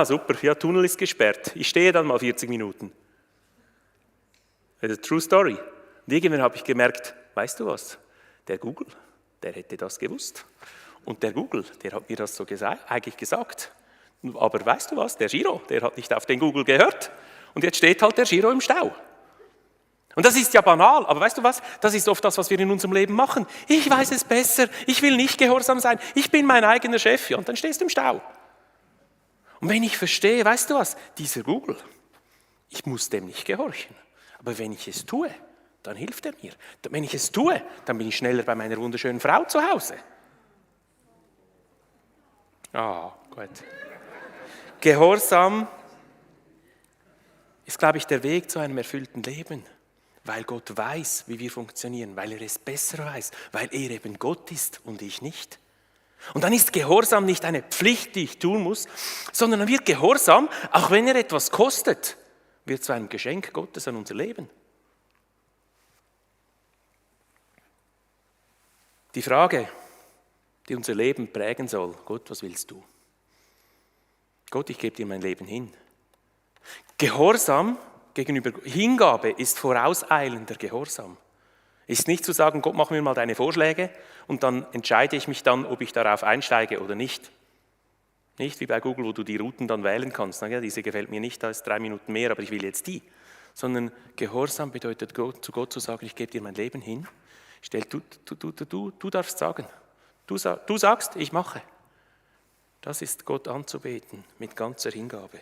super, ja, Tunnel ist gesperrt. Ich stehe dann mal 40 Minuten. Das ist eine True Story. Und irgendwann habe ich gemerkt, weißt du was? Der Google, der hätte das gewusst. Und der Google, der hat mir das so eigentlich gesagt. Aber weißt du was, der Giro, der hat nicht auf den Google gehört. Und jetzt steht halt der Giro im Stau. Und das ist ja banal, aber weißt du was, das ist oft das, was wir in unserem Leben machen. Ich weiß es besser, ich will nicht gehorsam sein, ich bin mein eigener Chef. Ja, und dann stehst du im Stau. Und wenn ich verstehe, weißt du was, dieser Google, ich muss dem nicht gehorchen. Aber wenn ich es tue, dann hilft er mir. Wenn ich es tue, dann bin ich schneller bei meiner wunderschönen Frau zu Hause. Gut. Gehorsam ist, glaube ich, der Weg zu einem erfüllten Leben, weil Gott weiß, wie wir funktionieren, weil er es besser weiß, weil er eben Gott ist und ich nicht. Und dann ist Gehorsam nicht eine Pflicht, die ich tun muss, sondern dann wird Gehorsam, auch wenn er etwas kostet, wird zu einem Geschenk Gottes an unser Leben. Die Frage, die unser Leben prägen soll, Gott, was willst du? Gott, ich gebe dir mein Leben hin. Gehorsam gegenüber Hingabe ist vorauseilender Gehorsam. Ist nicht zu sagen, Gott, mach mir mal deine Vorschläge und dann entscheide ich mich dann, ob ich darauf einsteige oder nicht. Nicht wie bei Google, wo du die Routen dann wählen kannst. Ja, diese gefällt mir nicht, da ist 3 Minuten mehr, aber ich will jetzt die. Sondern Gehorsam bedeutet, zu Gott zu sagen, ich gebe dir mein Leben hin. Du darfst sagen. Du sagst, ich mache. Das ist Gott anzubeten mit ganzer Hingabe.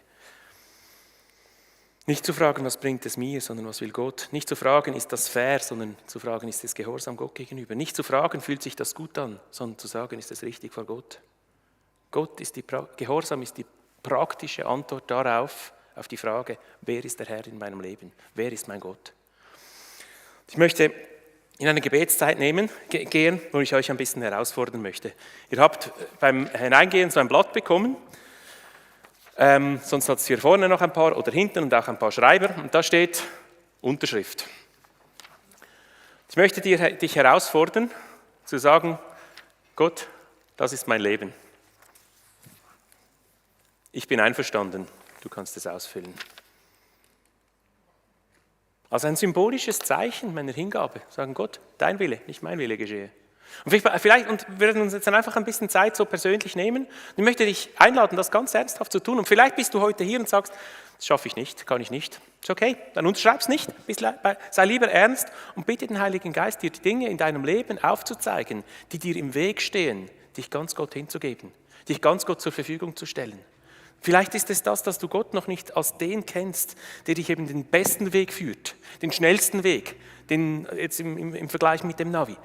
Nicht zu fragen, was bringt es mir, sondern was will Gott. Nicht zu fragen, ist das fair, sondern zu fragen, ist es Gehorsam Gott gegenüber. Nicht zu fragen, fühlt sich das gut an, sondern zu sagen, ist es richtig vor Gott. Gehorsam ist die praktische Antwort darauf, auf die Frage, wer ist der Herr in meinem Leben? Wer ist mein Gott? Ich möchte in eine Gebetszeit gehen, wo ich euch ein bisschen herausfordern möchte. Ihr habt beim Hineingehen so ein Blatt bekommen, sonst hat es hier vorne noch ein paar oder hinten und auch ein paar Schreiber und da steht Unterschrift. Ich möchte dich herausfordern, zu sagen, Gott, das ist mein Leben. Ich bin einverstanden, du kannst es ausfüllen. Also ein symbolisches Zeichen meiner Hingabe. Sagen, Gott, dein Wille, nicht mein Wille geschehe. Und wir werden uns jetzt dann einfach ein bisschen Zeit so persönlich nehmen. Ich möchte dich einladen, das ganz ernsthaft zu tun. Und vielleicht bist du heute hier und sagst, das schaffe ich nicht, kann ich nicht. Ist okay, dann unterschreib's nicht. Sei lieber ernst und bitte den Heiligen Geist, dir die Dinge in deinem Leben aufzuzeigen, die dir im Weg stehen, dich ganz Gott hinzugeben, dich ganz Gott zur Verfügung zu stellen. Vielleicht ist es das, dass du Gott noch nicht als den kennst, der dich eben den besten Weg führt, den schnellsten Weg, jetzt im Vergleich mit dem Navi.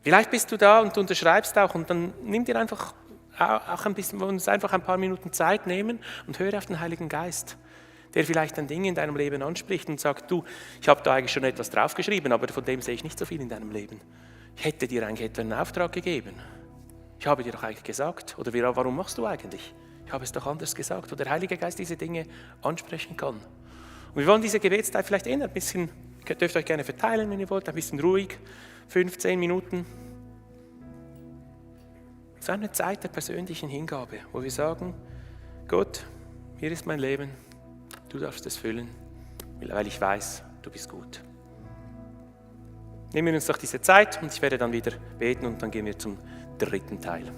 Vielleicht bist du da und du unterschreibst auch und dann nimm dir einfach auch ein bisschen, uns einfach ein paar Minuten Zeit nehmen und höre auf den Heiligen Geist, der vielleicht ein Ding in deinem Leben anspricht und sagt, du, ich habe da eigentlich schon etwas draufgeschrieben, aber von dem sehe ich nicht so viel in deinem Leben. Ich hätte dir eigentlich etwa einen Auftrag gegeben. Ich habe dir doch eigentlich gesagt, oder warum machst du eigentlich? Ich habe es doch anders gesagt, wo der Heilige Geist diese Dinge ansprechen kann. Und wir wollen diese Gebetszeit vielleicht ein bisschen, ihr dürft euch gerne verteilen, wenn ihr wollt, ein bisschen ruhig, 15 Minuten. So eine Zeit der persönlichen Hingabe, wo wir sagen, Gott, hier ist mein Leben, du darfst es füllen, weil ich weiß, du bist gut. Nehmen wir uns doch diese Zeit und ich werde dann wieder beten und dann gehen wir zum dritten Teil.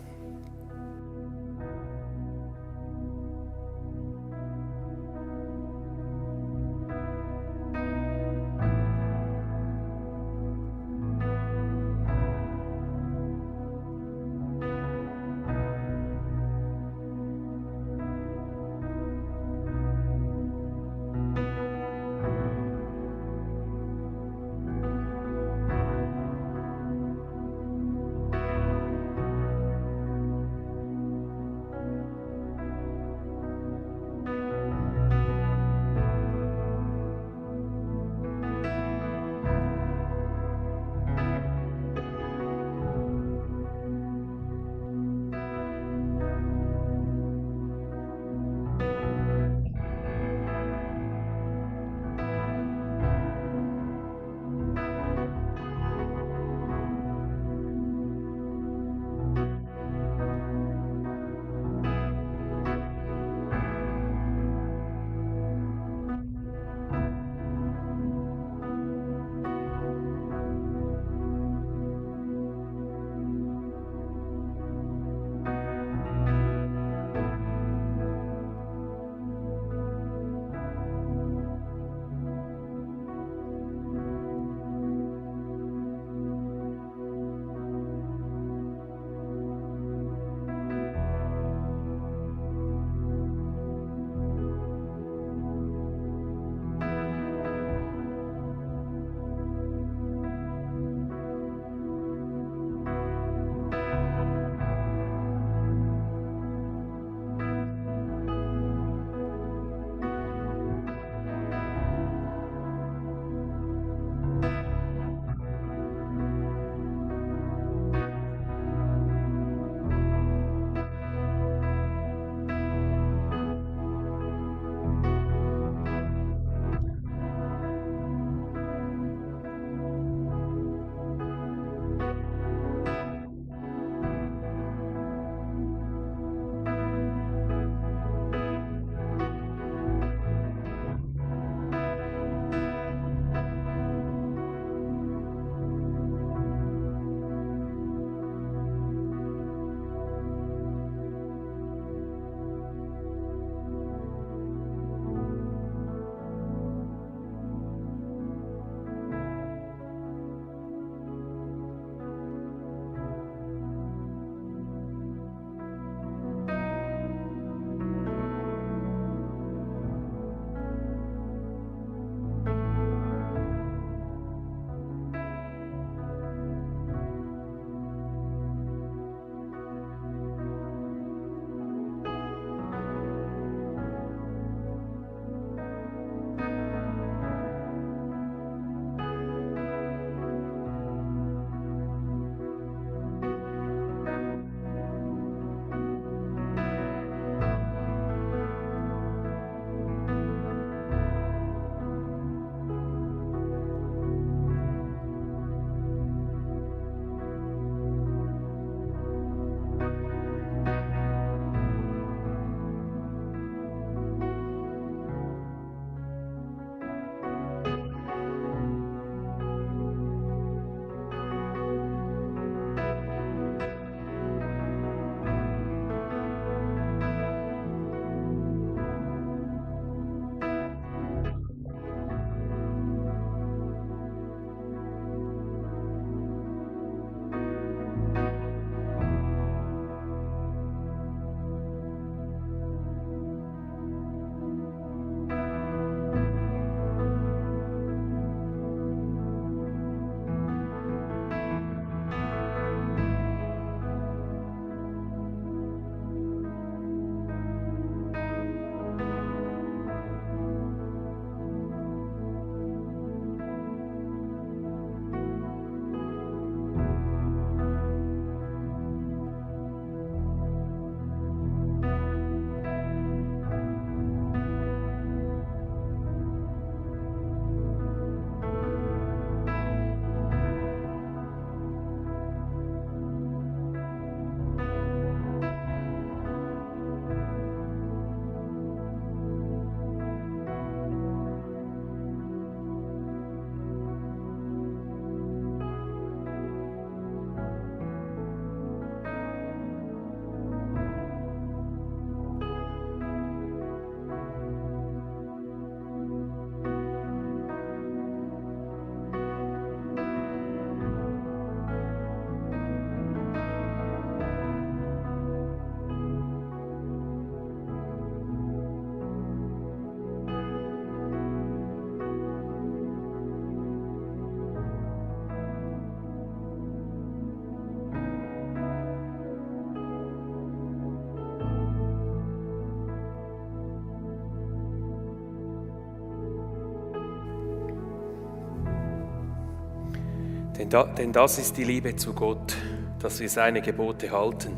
Denn das ist die Liebe zu Gott, dass wir seine Gebote halten.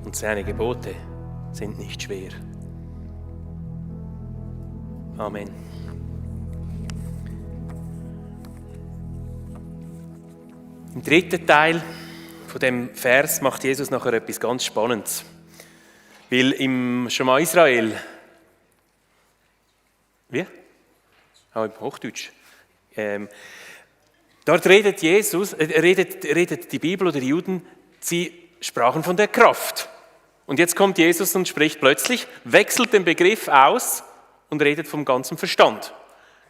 Und seine Gebote sind nicht schwer. Amen. Im dritten Teil von dem Vers macht Jesus nachher etwas ganz Spannendes. Weil im Schema Israel, wie? Auch im Hochdeutsch. Dort redet die Bibel oder die Juden, sie sprachen von der Kraft. Und jetzt kommt Jesus und spricht plötzlich, wechselt den Begriff aus und redet vom ganzen Verstand.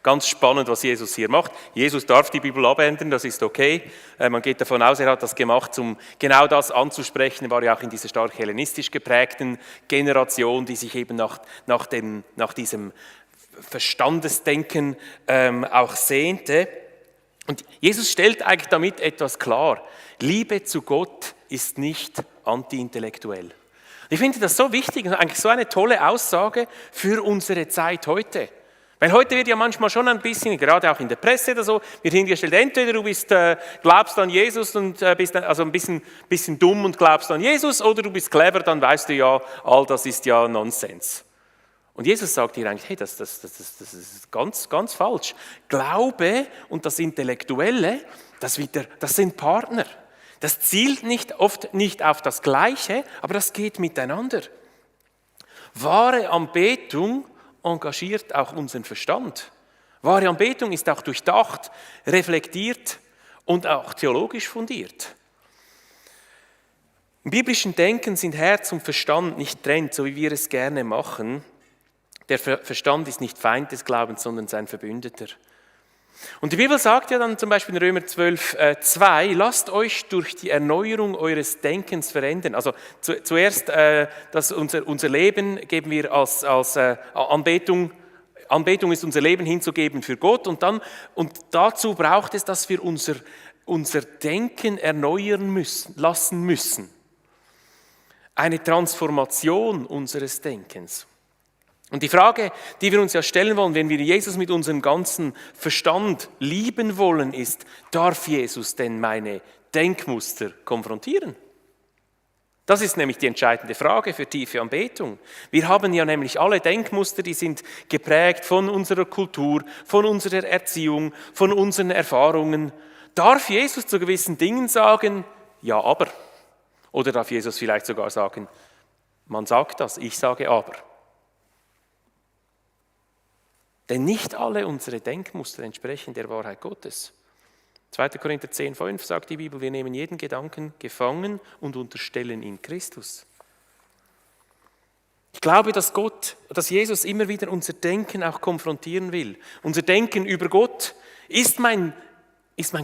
Ganz spannend, was Jesus hier macht. Jesus darf die Bibel abändern, das ist okay. Man geht davon aus, er hat das gemacht, um genau das anzusprechen. Er war ja auch in dieser stark hellenistisch geprägten Generation, die sich eben nach diesem Verstandesdenken auch sehnte. Und Jesus stellt eigentlich damit etwas klar. Liebe zu Gott ist nicht anti-intellektuell. Ich finde das so wichtig und eigentlich so eine tolle Aussage für unsere Zeit heute. Weil heute wird ja manchmal schon ein bisschen, gerade auch in der Presse oder so, wird hingestellt, entweder du glaubst an Jesus und bist also ein bisschen dumm und glaubst an Jesus, oder du bist clever, dann weißt du ja, all das ist ja Nonsens. Und Jesus sagt hier eigentlich, hey, das ist ganz, ganz falsch. Glaube und das Intellektuelle, das sind Partner. Das zielt oft nicht auf das Gleiche, aber das geht miteinander. Wahre Anbetung engagiert auch unseren Verstand. Wahre Anbetung ist auch durchdacht, reflektiert und auch theologisch fundiert. Im biblischen Denken sind Herz und Verstand nicht trennt, so wie wir es gerne machen. Der Verstand ist nicht Feind des Glaubens, sondern sein Verbündeter. Und die Bibel sagt ja dann zum Beispiel in Römer 12,2, lasst euch durch die Erneuerung eures Denkens verändern. Also zuerst unser Leben geben wir als Anbetung. Anbetung ist unser Leben hinzugeben für Gott und dazu braucht es, dass wir unser Denken erneuern lassen müssen. Eine Transformation unseres Denkens. Und die Frage, die wir uns ja stellen wollen, wenn wir Jesus mit unserem ganzen Verstand lieben wollen, ist, darf Jesus denn meine Denkmuster konfrontieren? Das ist nämlich die entscheidende Frage für tiefe Anbetung. Wir haben ja nämlich alle Denkmuster, die sind geprägt von unserer Kultur, von unserer Erziehung, von unseren Erfahrungen. Darf Jesus zu gewissen Dingen sagen, ja, aber? Oder darf Jesus vielleicht sogar sagen, man sagt das, ich sage aber? Denn nicht alle unsere Denkmuster entsprechen der Wahrheit Gottes. 2. Korinther 10,5 sagt die Bibel, wir nehmen jeden Gedanken gefangen und unterstellen ihn Christus. Ich glaube, dass Jesus immer wieder unser Denken auch konfrontieren will. Unser Denken über Gott, ist mein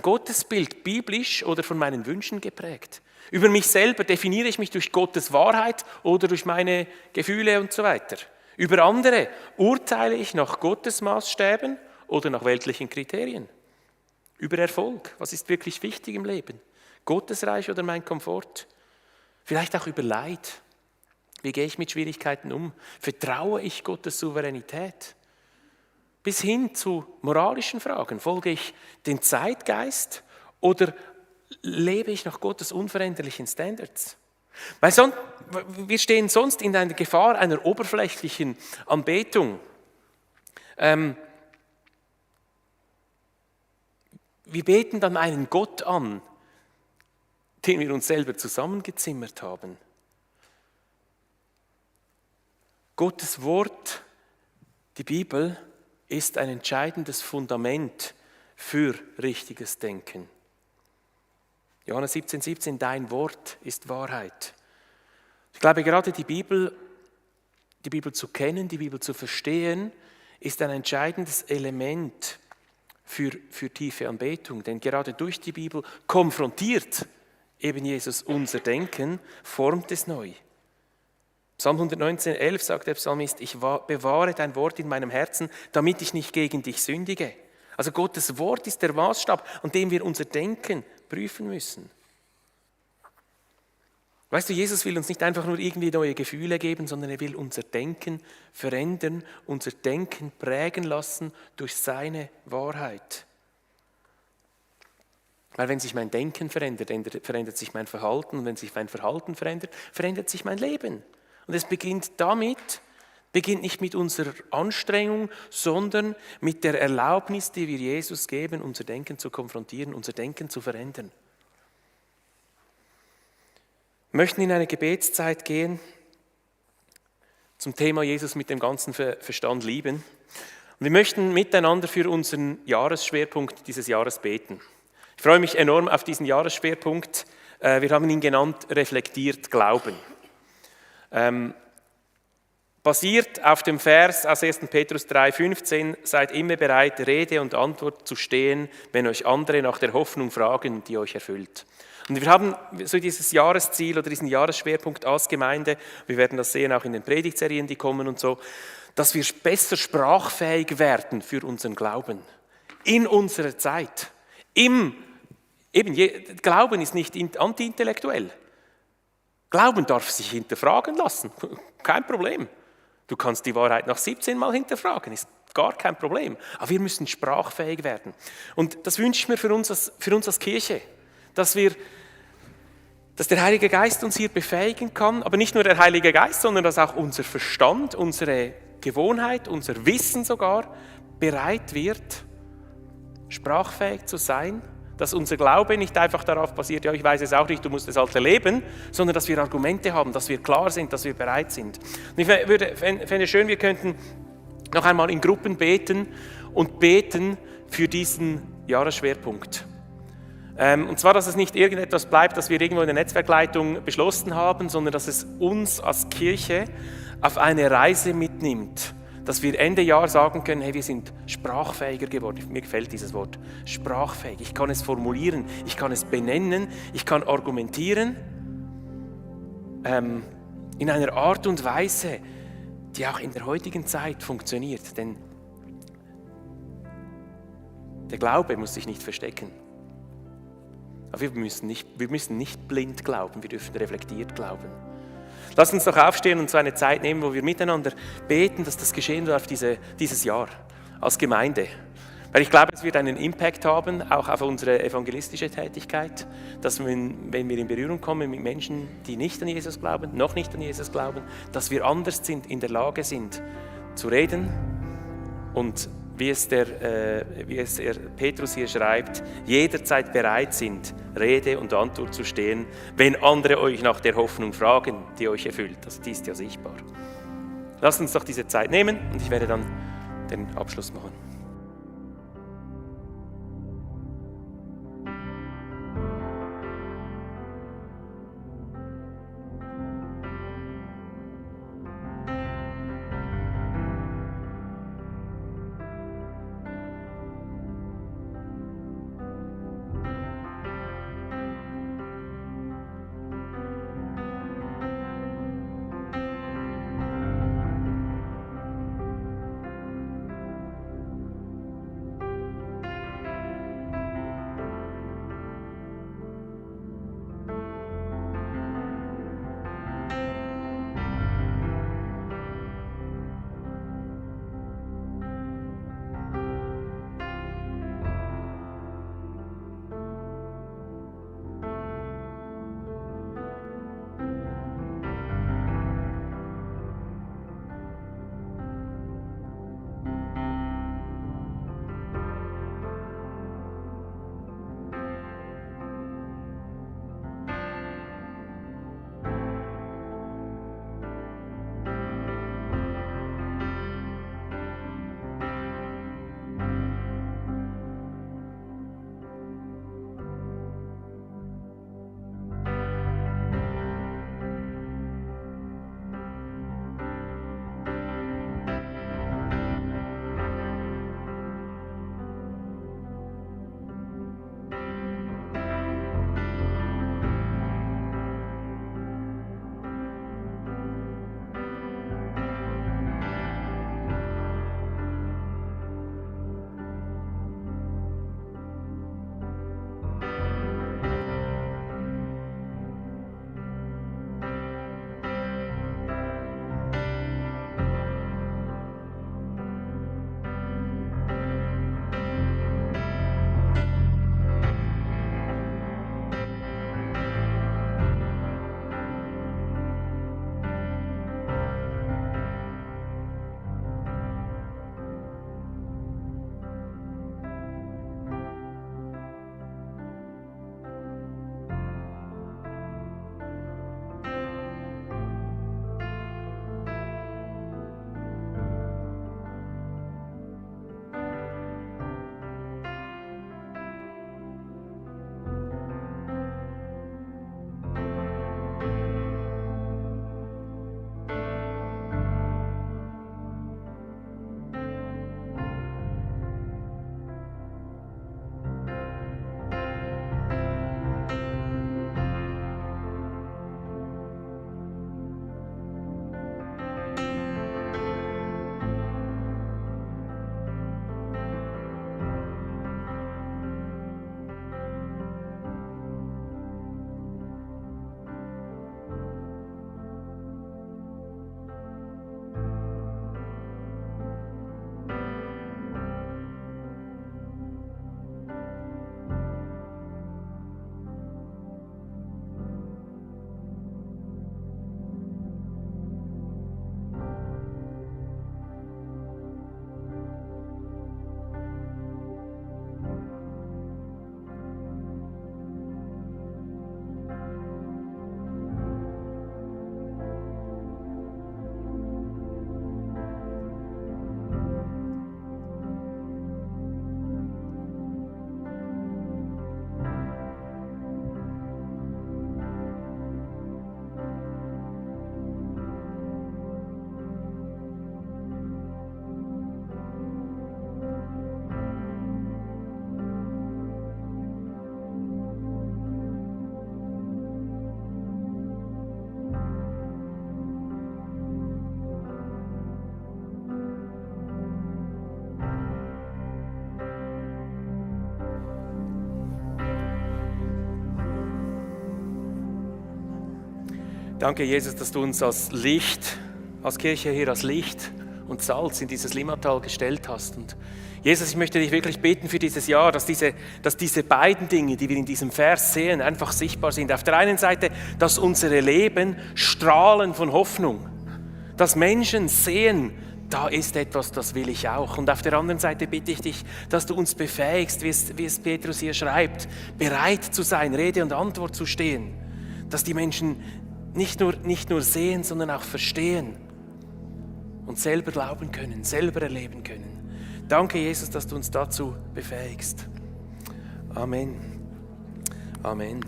Gottesbild biblisch oder von meinen Wünschen geprägt? Über mich selber definiere ich mich durch Gottes Wahrheit oder durch meine Gefühle und so weiter? Über andere urteile ich nach Gottes Maßstäben oder nach weltlichen Kriterien? Über Erfolg, was ist wirklich wichtig im Leben? Gottes Reich oder mein Komfort? Vielleicht auch über Leid. Wie gehe ich mit Schwierigkeiten um? Vertraue ich Gottes Souveränität? Bis hin zu moralischen Fragen. Folge ich dem Zeitgeist oder lebe ich nach Gottes unveränderlichen Standards? Weil wir stehen sonst in einer Gefahr einer oberflächlichen Anbetung. Wir beten dann einen Gott an, den wir uns selber zusammengezimmert haben. Gottes Wort, die Bibel, ist ein entscheidendes Fundament für richtiges Denken. Johannes 17,17, dein Wort ist Wahrheit. Ich glaube, gerade die Bibel zu kennen, die Bibel zu verstehen, ist ein entscheidendes Element für tiefe Anbetung. Denn gerade durch die Bibel konfrontiert eben Jesus unser Denken, formt es neu. Psalm 119,11 sagt der Psalmist, ich bewahre dein Wort in meinem Herzen, damit ich nicht gegen dich sündige. Also Gottes Wort ist der Maßstab, an dem wir unser Denken prüfen müssen. Weißt du, Jesus will uns nicht einfach nur irgendwie neue Gefühle geben, sondern er will unser Denken verändern, unser Denken prägen lassen durch seine Wahrheit. Weil wenn sich mein Denken verändert, verändert sich mein Verhalten. Und wenn sich mein Verhalten verändert, verändert sich mein Leben. Und es beginnt nicht mit unserer Anstrengung, sondern mit der Erlaubnis, die wir Jesus geben, unser Denken zu konfrontieren, unser Denken zu verändern. Wir möchten in eine Gebetszeit gehen zum Thema Jesus mit dem ganzen Verstand lieben. Und wir möchten miteinander für unseren Jahresschwerpunkt dieses Jahres beten. Ich freue mich enorm auf diesen Jahresschwerpunkt. Wir haben ihn genannt, reflektiert Glauben. Basiert auf dem Vers aus 1. Petrus 3,15, seid immer bereit, Rede und Antwort zu stehen, wenn euch andere nach der Hoffnung fragen, die euch erfüllt. Und wir haben so dieses Jahresziel oder diesen Jahresschwerpunkt als Gemeinde, wir werden das sehen auch in den Predigtserien, die kommen und so, dass wir besser sprachfähig werden für unseren Glauben in unserer Zeit. Glauben ist nicht anti-intellektuell. Glauben darf sich hinterfragen lassen, kein Problem. Du kannst die Wahrheit noch 17 Mal hinterfragen, ist gar kein Problem. Aber wir müssen sprachfähig werden. Und das wünsche ich mir für uns als Kirche, dass der Heilige Geist uns hier befähigen kann, aber nicht nur der Heilige Geist, sondern dass auch unser Verstand, unsere Gewohnheit, unser Wissen sogar bereit wird, sprachfähig zu sein, dass unser Glaube nicht einfach darauf basiert, ja, ich weiß es auch nicht, du musst es halt erleben, sondern dass wir Argumente haben, dass wir klar sind, dass wir bereit sind. Und ich fände es schön, wir könnten noch einmal in Gruppen beten und beten für diesen Jahresschwerpunkt. Und zwar, dass es nicht irgendetwas bleibt, das wir irgendwo in der Netzwerkleitung beschlossen haben, sondern dass es uns als Kirche auf eine Reise mitnimmt, dass wir Ende Jahr sagen können, hey, wir sind sprachfähiger geworden. Mir gefällt dieses Wort, sprachfähig. Ich kann es formulieren, ich kann es benennen, ich kann argumentieren in einer Art und Weise, die auch in der heutigen Zeit funktioniert. Denn der Glaube muss sich nicht verstecken. Aber wir müssen nicht blind glauben, wir dürfen reflektiert glauben. Lass uns doch aufstehen und so eine Zeit nehmen, wo wir miteinander beten, dass das geschehen darf dieses Jahr als Gemeinde. Weil ich glaube, es wird einen Impact haben, auch auf unsere evangelistische Tätigkeit, dass wenn wir in Berührung kommen mit Menschen, die nicht an Jesus glauben, noch nicht an Jesus glauben, dass wir anders sind, in der Lage sind zu reden und wie es Petrus hier schreibt, jederzeit bereit sind, Rede und Antwort zu stehen, wenn andere euch nach der Hoffnung fragen, die euch erfüllt. Also die ist ja sichtbar. Lasst uns doch diese Zeit nehmen und ich werde dann den Abschluss machen. Danke, Jesus, dass du uns als Licht, als Kirche hier als Licht und Salz in dieses Limmatal gestellt hast. Und Jesus, ich möchte dich wirklich beten für dieses Jahr, dass diese beiden Dinge, die wir in diesem Vers sehen, einfach sichtbar sind. Auf der einen Seite, dass unsere Leben strahlen von Hoffnung, dass Menschen sehen, da ist etwas, das will ich auch. Und auf der anderen Seite bitte ich dich, dass du uns befähigst, wie es Petrus hier schreibt, bereit zu sein, Rede und Antwort zu stehen, dass die Menschen nicht nur sehen, sondern auch verstehen und selber glauben können, selber erleben können. Danke, Jesus, dass du uns dazu befähigst. Amen. Amen.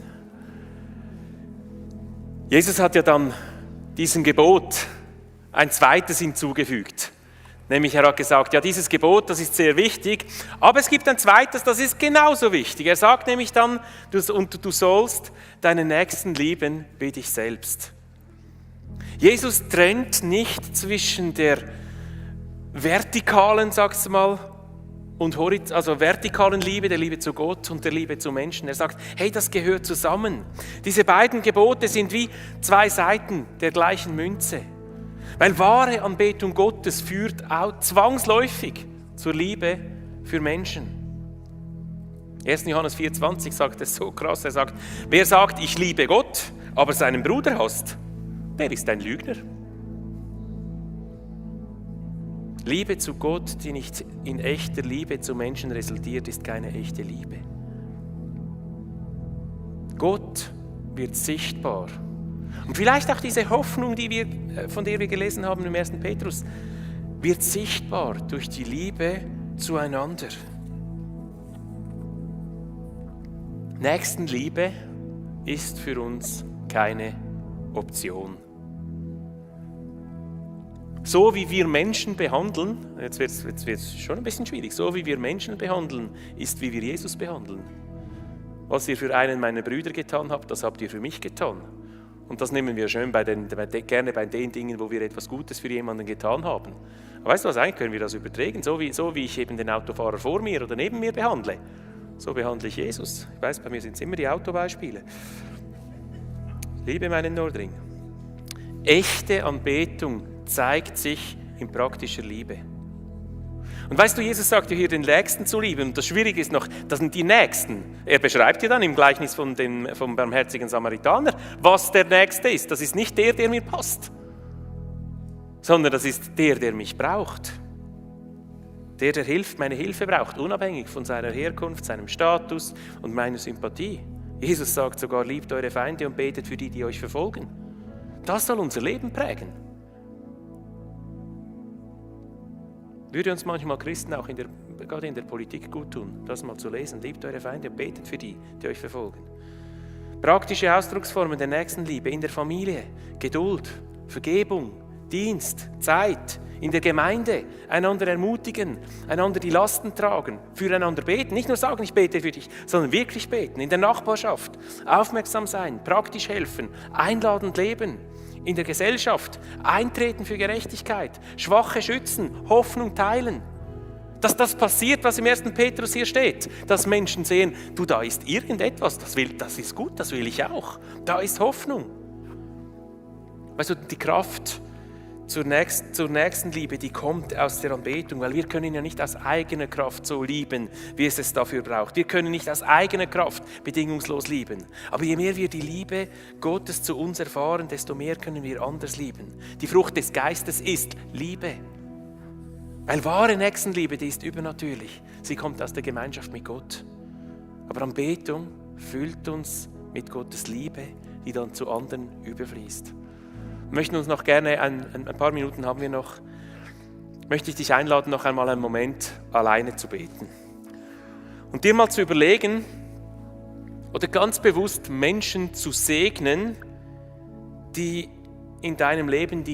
Jesus hat ja dann diesem Gebot ein zweites hinzugefügt. Nämlich er hat gesagt, ja, dieses Gebot, das ist sehr wichtig, aber es gibt ein zweites, das ist genauso wichtig. Er sagt nämlich dann, du sollst deinen Nächsten lieben wie dich selbst. Jesus trennt nicht zwischen der vertikalen, sagst du mal, also vertikalen Liebe, der Liebe zu Gott und der Liebe zu Menschen. Er sagt, hey, das gehört zusammen. Diese beiden Gebote sind wie zwei Seiten der gleichen Münze. Weil wahre Anbetung Gottes führt auch zwangsläufig zur Liebe für Menschen. 1. Johannes 4,20 sagt es so krass, er sagt, wer sagt, ich liebe Gott, aber seinen Bruder hasst, der ist ein Lügner. Liebe zu Gott, die nicht in echter Liebe zu Menschen resultiert, ist keine echte Liebe. Gott wird sichtbar. Und vielleicht auch diese Hoffnung, von der wir gelesen haben im 1. Petrus, wird sichtbar durch die Liebe zueinander. Nächstenliebe ist für uns keine Option. So wie wir Menschen behandeln, jetzt wird es schon ein bisschen schwierig, so wie wir Menschen behandeln, ist wie wir Jesus behandeln. Was ihr für einen meiner Brüder getan habt, das habt ihr für mich getan. Und das nehmen wir schön gerne bei den Dingen, wo wir etwas Gutes für jemanden getan haben. Aber weißt du was, eigentlich können wir das übertragen, so wie ich eben den Autofahrer vor mir oder neben mir behandle. So behandle ich Jesus. Ich weiß, bei mir sind es immer die Autobeispiele. Liebe meinen Nordring. Echte Anbetung zeigt sich in praktischer Liebe. Und weißt du, Jesus sagt ja hier, den Nächsten zu lieben. Und das Schwierige ist noch, das sind die Nächsten. Er beschreibt ja dann im Gleichnis vom barmherzigen Samaritaner, was der Nächste ist. Das ist nicht der mir passt, sondern das ist der mich braucht. Der meine Hilfe braucht, unabhängig von seiner Herkunft, seinem Status und meiner Sympathie. Jesus sagt sogar, liebt eure Feinde und betet für die euch verfolgen. Das soll unser Leben prägen. Würde uns manchmal Christen auch gerade in der Politik gut tun, das mal zu lesen. Liebt eure Feinde und betet für die euch verfolgen. Praktische Ausdrucksformen der Nächstenliebe in der Familie, Geduld, Vergebung, Dienst, Zeit, in der Gemeinde, einander ermutigen, einander die Lasten tragen, füreinander beten. Nicht nur sagen, ich bete für dich, sondern wirklich beten. In der Nachbarschaft, aufmerksam sein, praktisch helfen, einladend leben. In der Gesellschaft, eintreten für Gerechtigkeit, Schwache schützen, Hoffnung teilen. Dass das passiert, was im 1. Petrus hier steht, dass Menschen sehen, du, da ist irgendetwas, das ist gut, das will ich auch. Da ist Hoffnung. Weißt du, die Kraft zur Nächstenliebe, die kommt aus der Anbetung, weil wir können ja nicht aus eigener Kraft so lieben, wie es dafür braucht. Wir können nicht aus eigener Kraft bedingungslos lieben. Aber je mehr wir die Liebe Gottes zu uns erfahren, desto mehr können wir anders lieben. Die Frucht des Geistes ist Liebe. Weil wahre Nächstenliebe, die ist übernatürlich. Sie kommt aus der Gemeinschaft mit Gott. Aber Anbetung füllt uns mit Gottes Liebe, die dann zu anderen überfließt. Wir möchten uns noch gerne, ein paar Minuten haben wir noch, möchte ich dich einladen, noch einmal einen Moment alleine zu beten. Und dir mal zu überlegen oder ganz bewusst Menschen zu segnen, die in deinem Leben,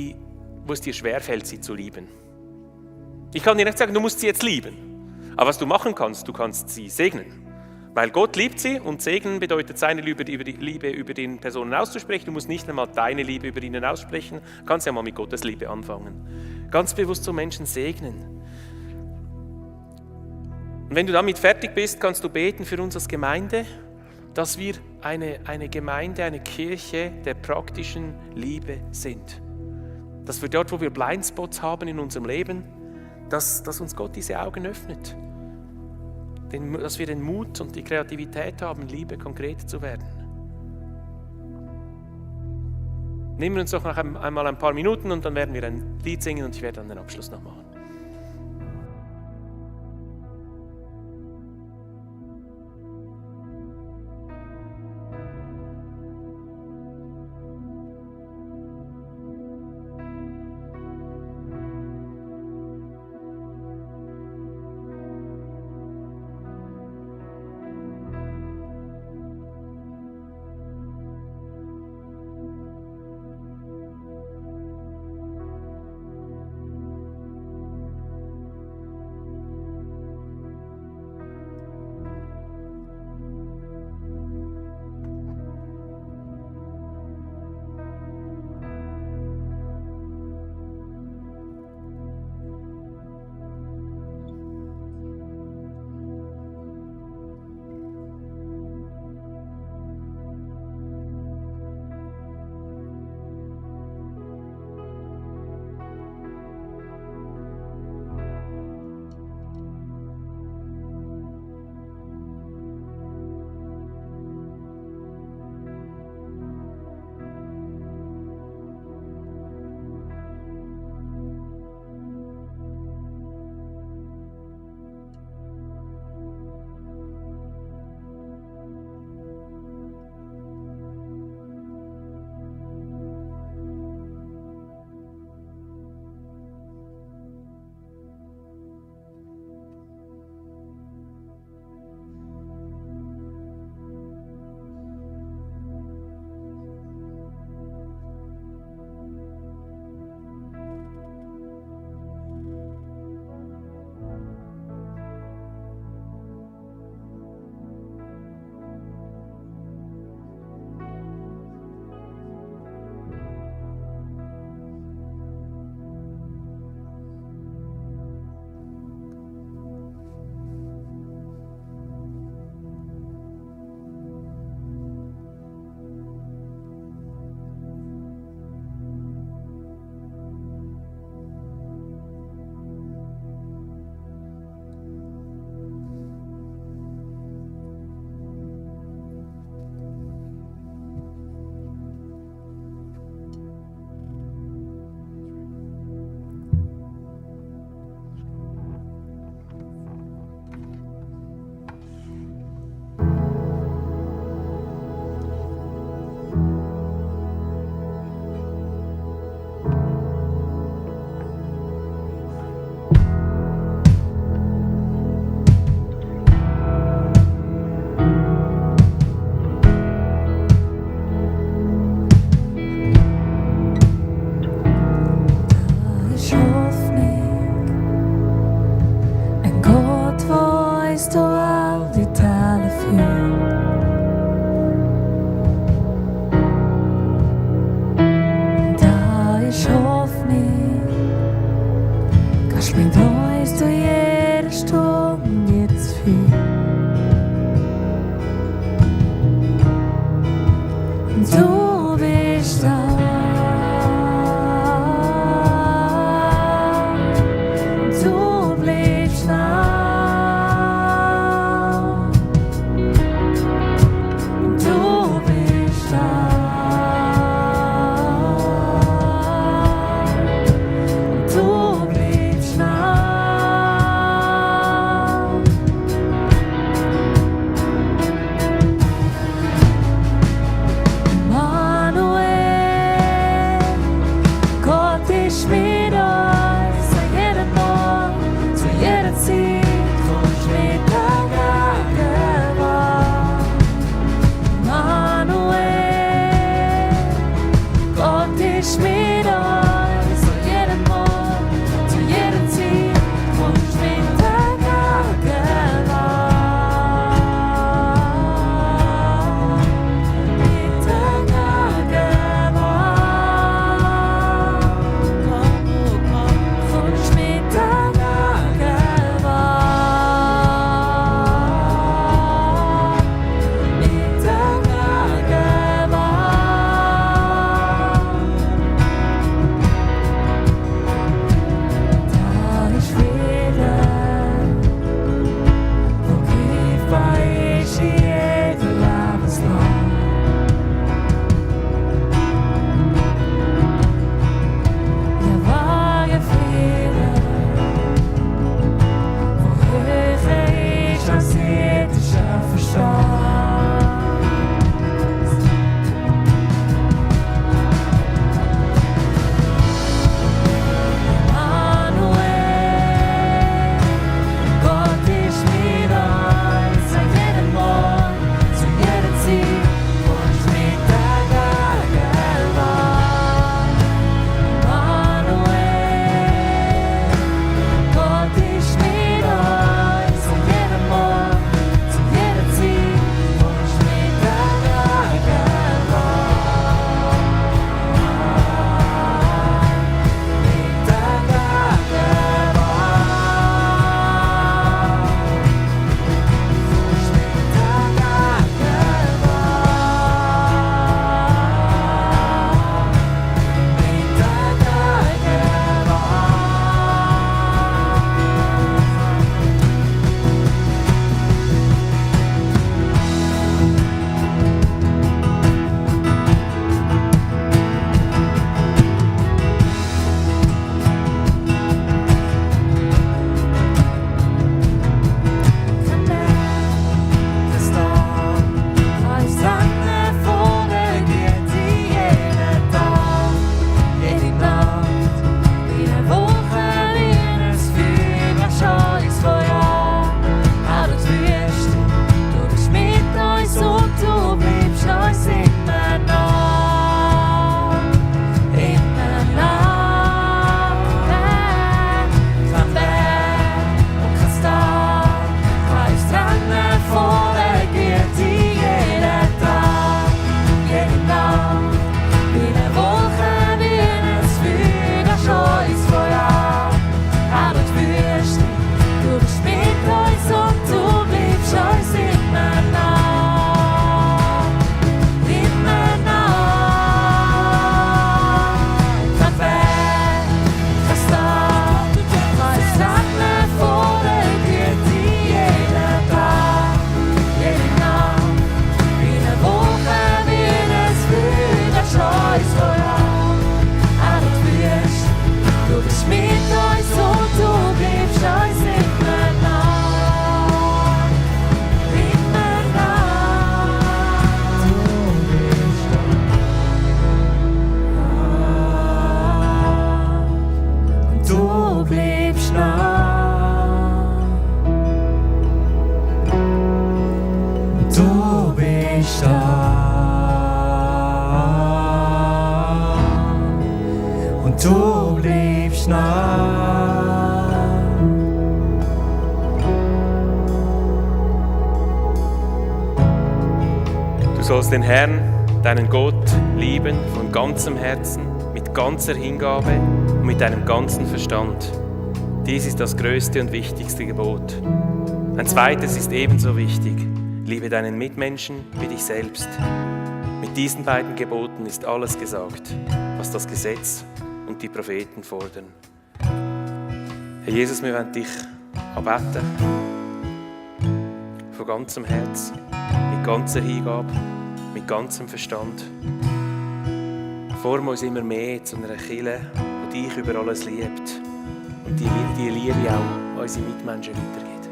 wo es dir schwerfällt, sie zu lieben. Ich kann dir nicht sagen, du musst sie jetzt lieben, aber was du machen kannst, du kannst sie segnen. Weil Gott liebt sie und segnen bedeutet, seine Liebe über den Personen auszusprechen. Du musst nicht einmal deine Liebe über ihnen aussprechen, du kannst ja mal mit Gottes Liebe anfangen. Ganz bewusst so Menschen segnen. Und wenn du damit fertig bist, kannst du beten für uns als Gemeinde, dass wir eine Gemeinde, eine Kirche der praktischen Liebe sind. Dass wir dort, wo wir Blindspots haben in unserem Leben, dass uns Gott diese Augen öffnet. Dass wir den Mut und die Kreativität haben, Liebe konkret zu werden. Nehmen wir uns doch noch einmal ein paar Minuten und dann werden wir ein Lied singen und ich werde dann den Abschluss noch machen. du bleibst nah. Du sollst den Herrn, deinen Gott, lieben von ganzem Herzen, mit ganzer Hingabe und mit deinem ganzen Verstand. Dies ist das größte und wichtigste Gebot. Ein zweites ist ebenso wichtig. Liebe deinen Mitmenschen wie dich selbst. Mit diesen beiden Geboten ist alles gesagt, was das Gesetz und die Propheten fordern. Herr Jesus, wir wollen dich anbeten. Von ganzem Herz, mit ganzer Hingabe, mit ganzem Verstand. Form uns immer mehr zu einer Kirche, die dich über alles liebt und die Liebe auch unsere Mitmenschen weitergibt.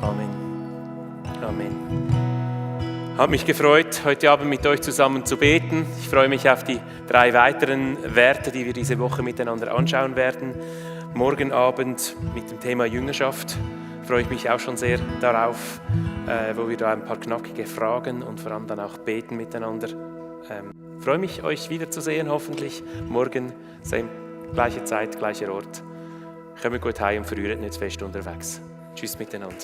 Amen. Amen. Hat mich gefreut, heute Abend mit euch zusammen zu beten. Ich freue mich auf die 3 weiteren Werte, die wir diese Woche miteinander anschauen werden. Morgen Abend mit dem Thema Jüngerschaft freue ich mich auch schon sehr darauf, wo wir da ein paar knackige Fragen und vor allem dann auch beten miteinander. Freue mich, euch wiederzusehen, hoffentlich morgen, gleiche Zeit, gleicher Ort. Kommt gut heim und verrührt nicht zu fest unterwegs. Tschüss miteinander.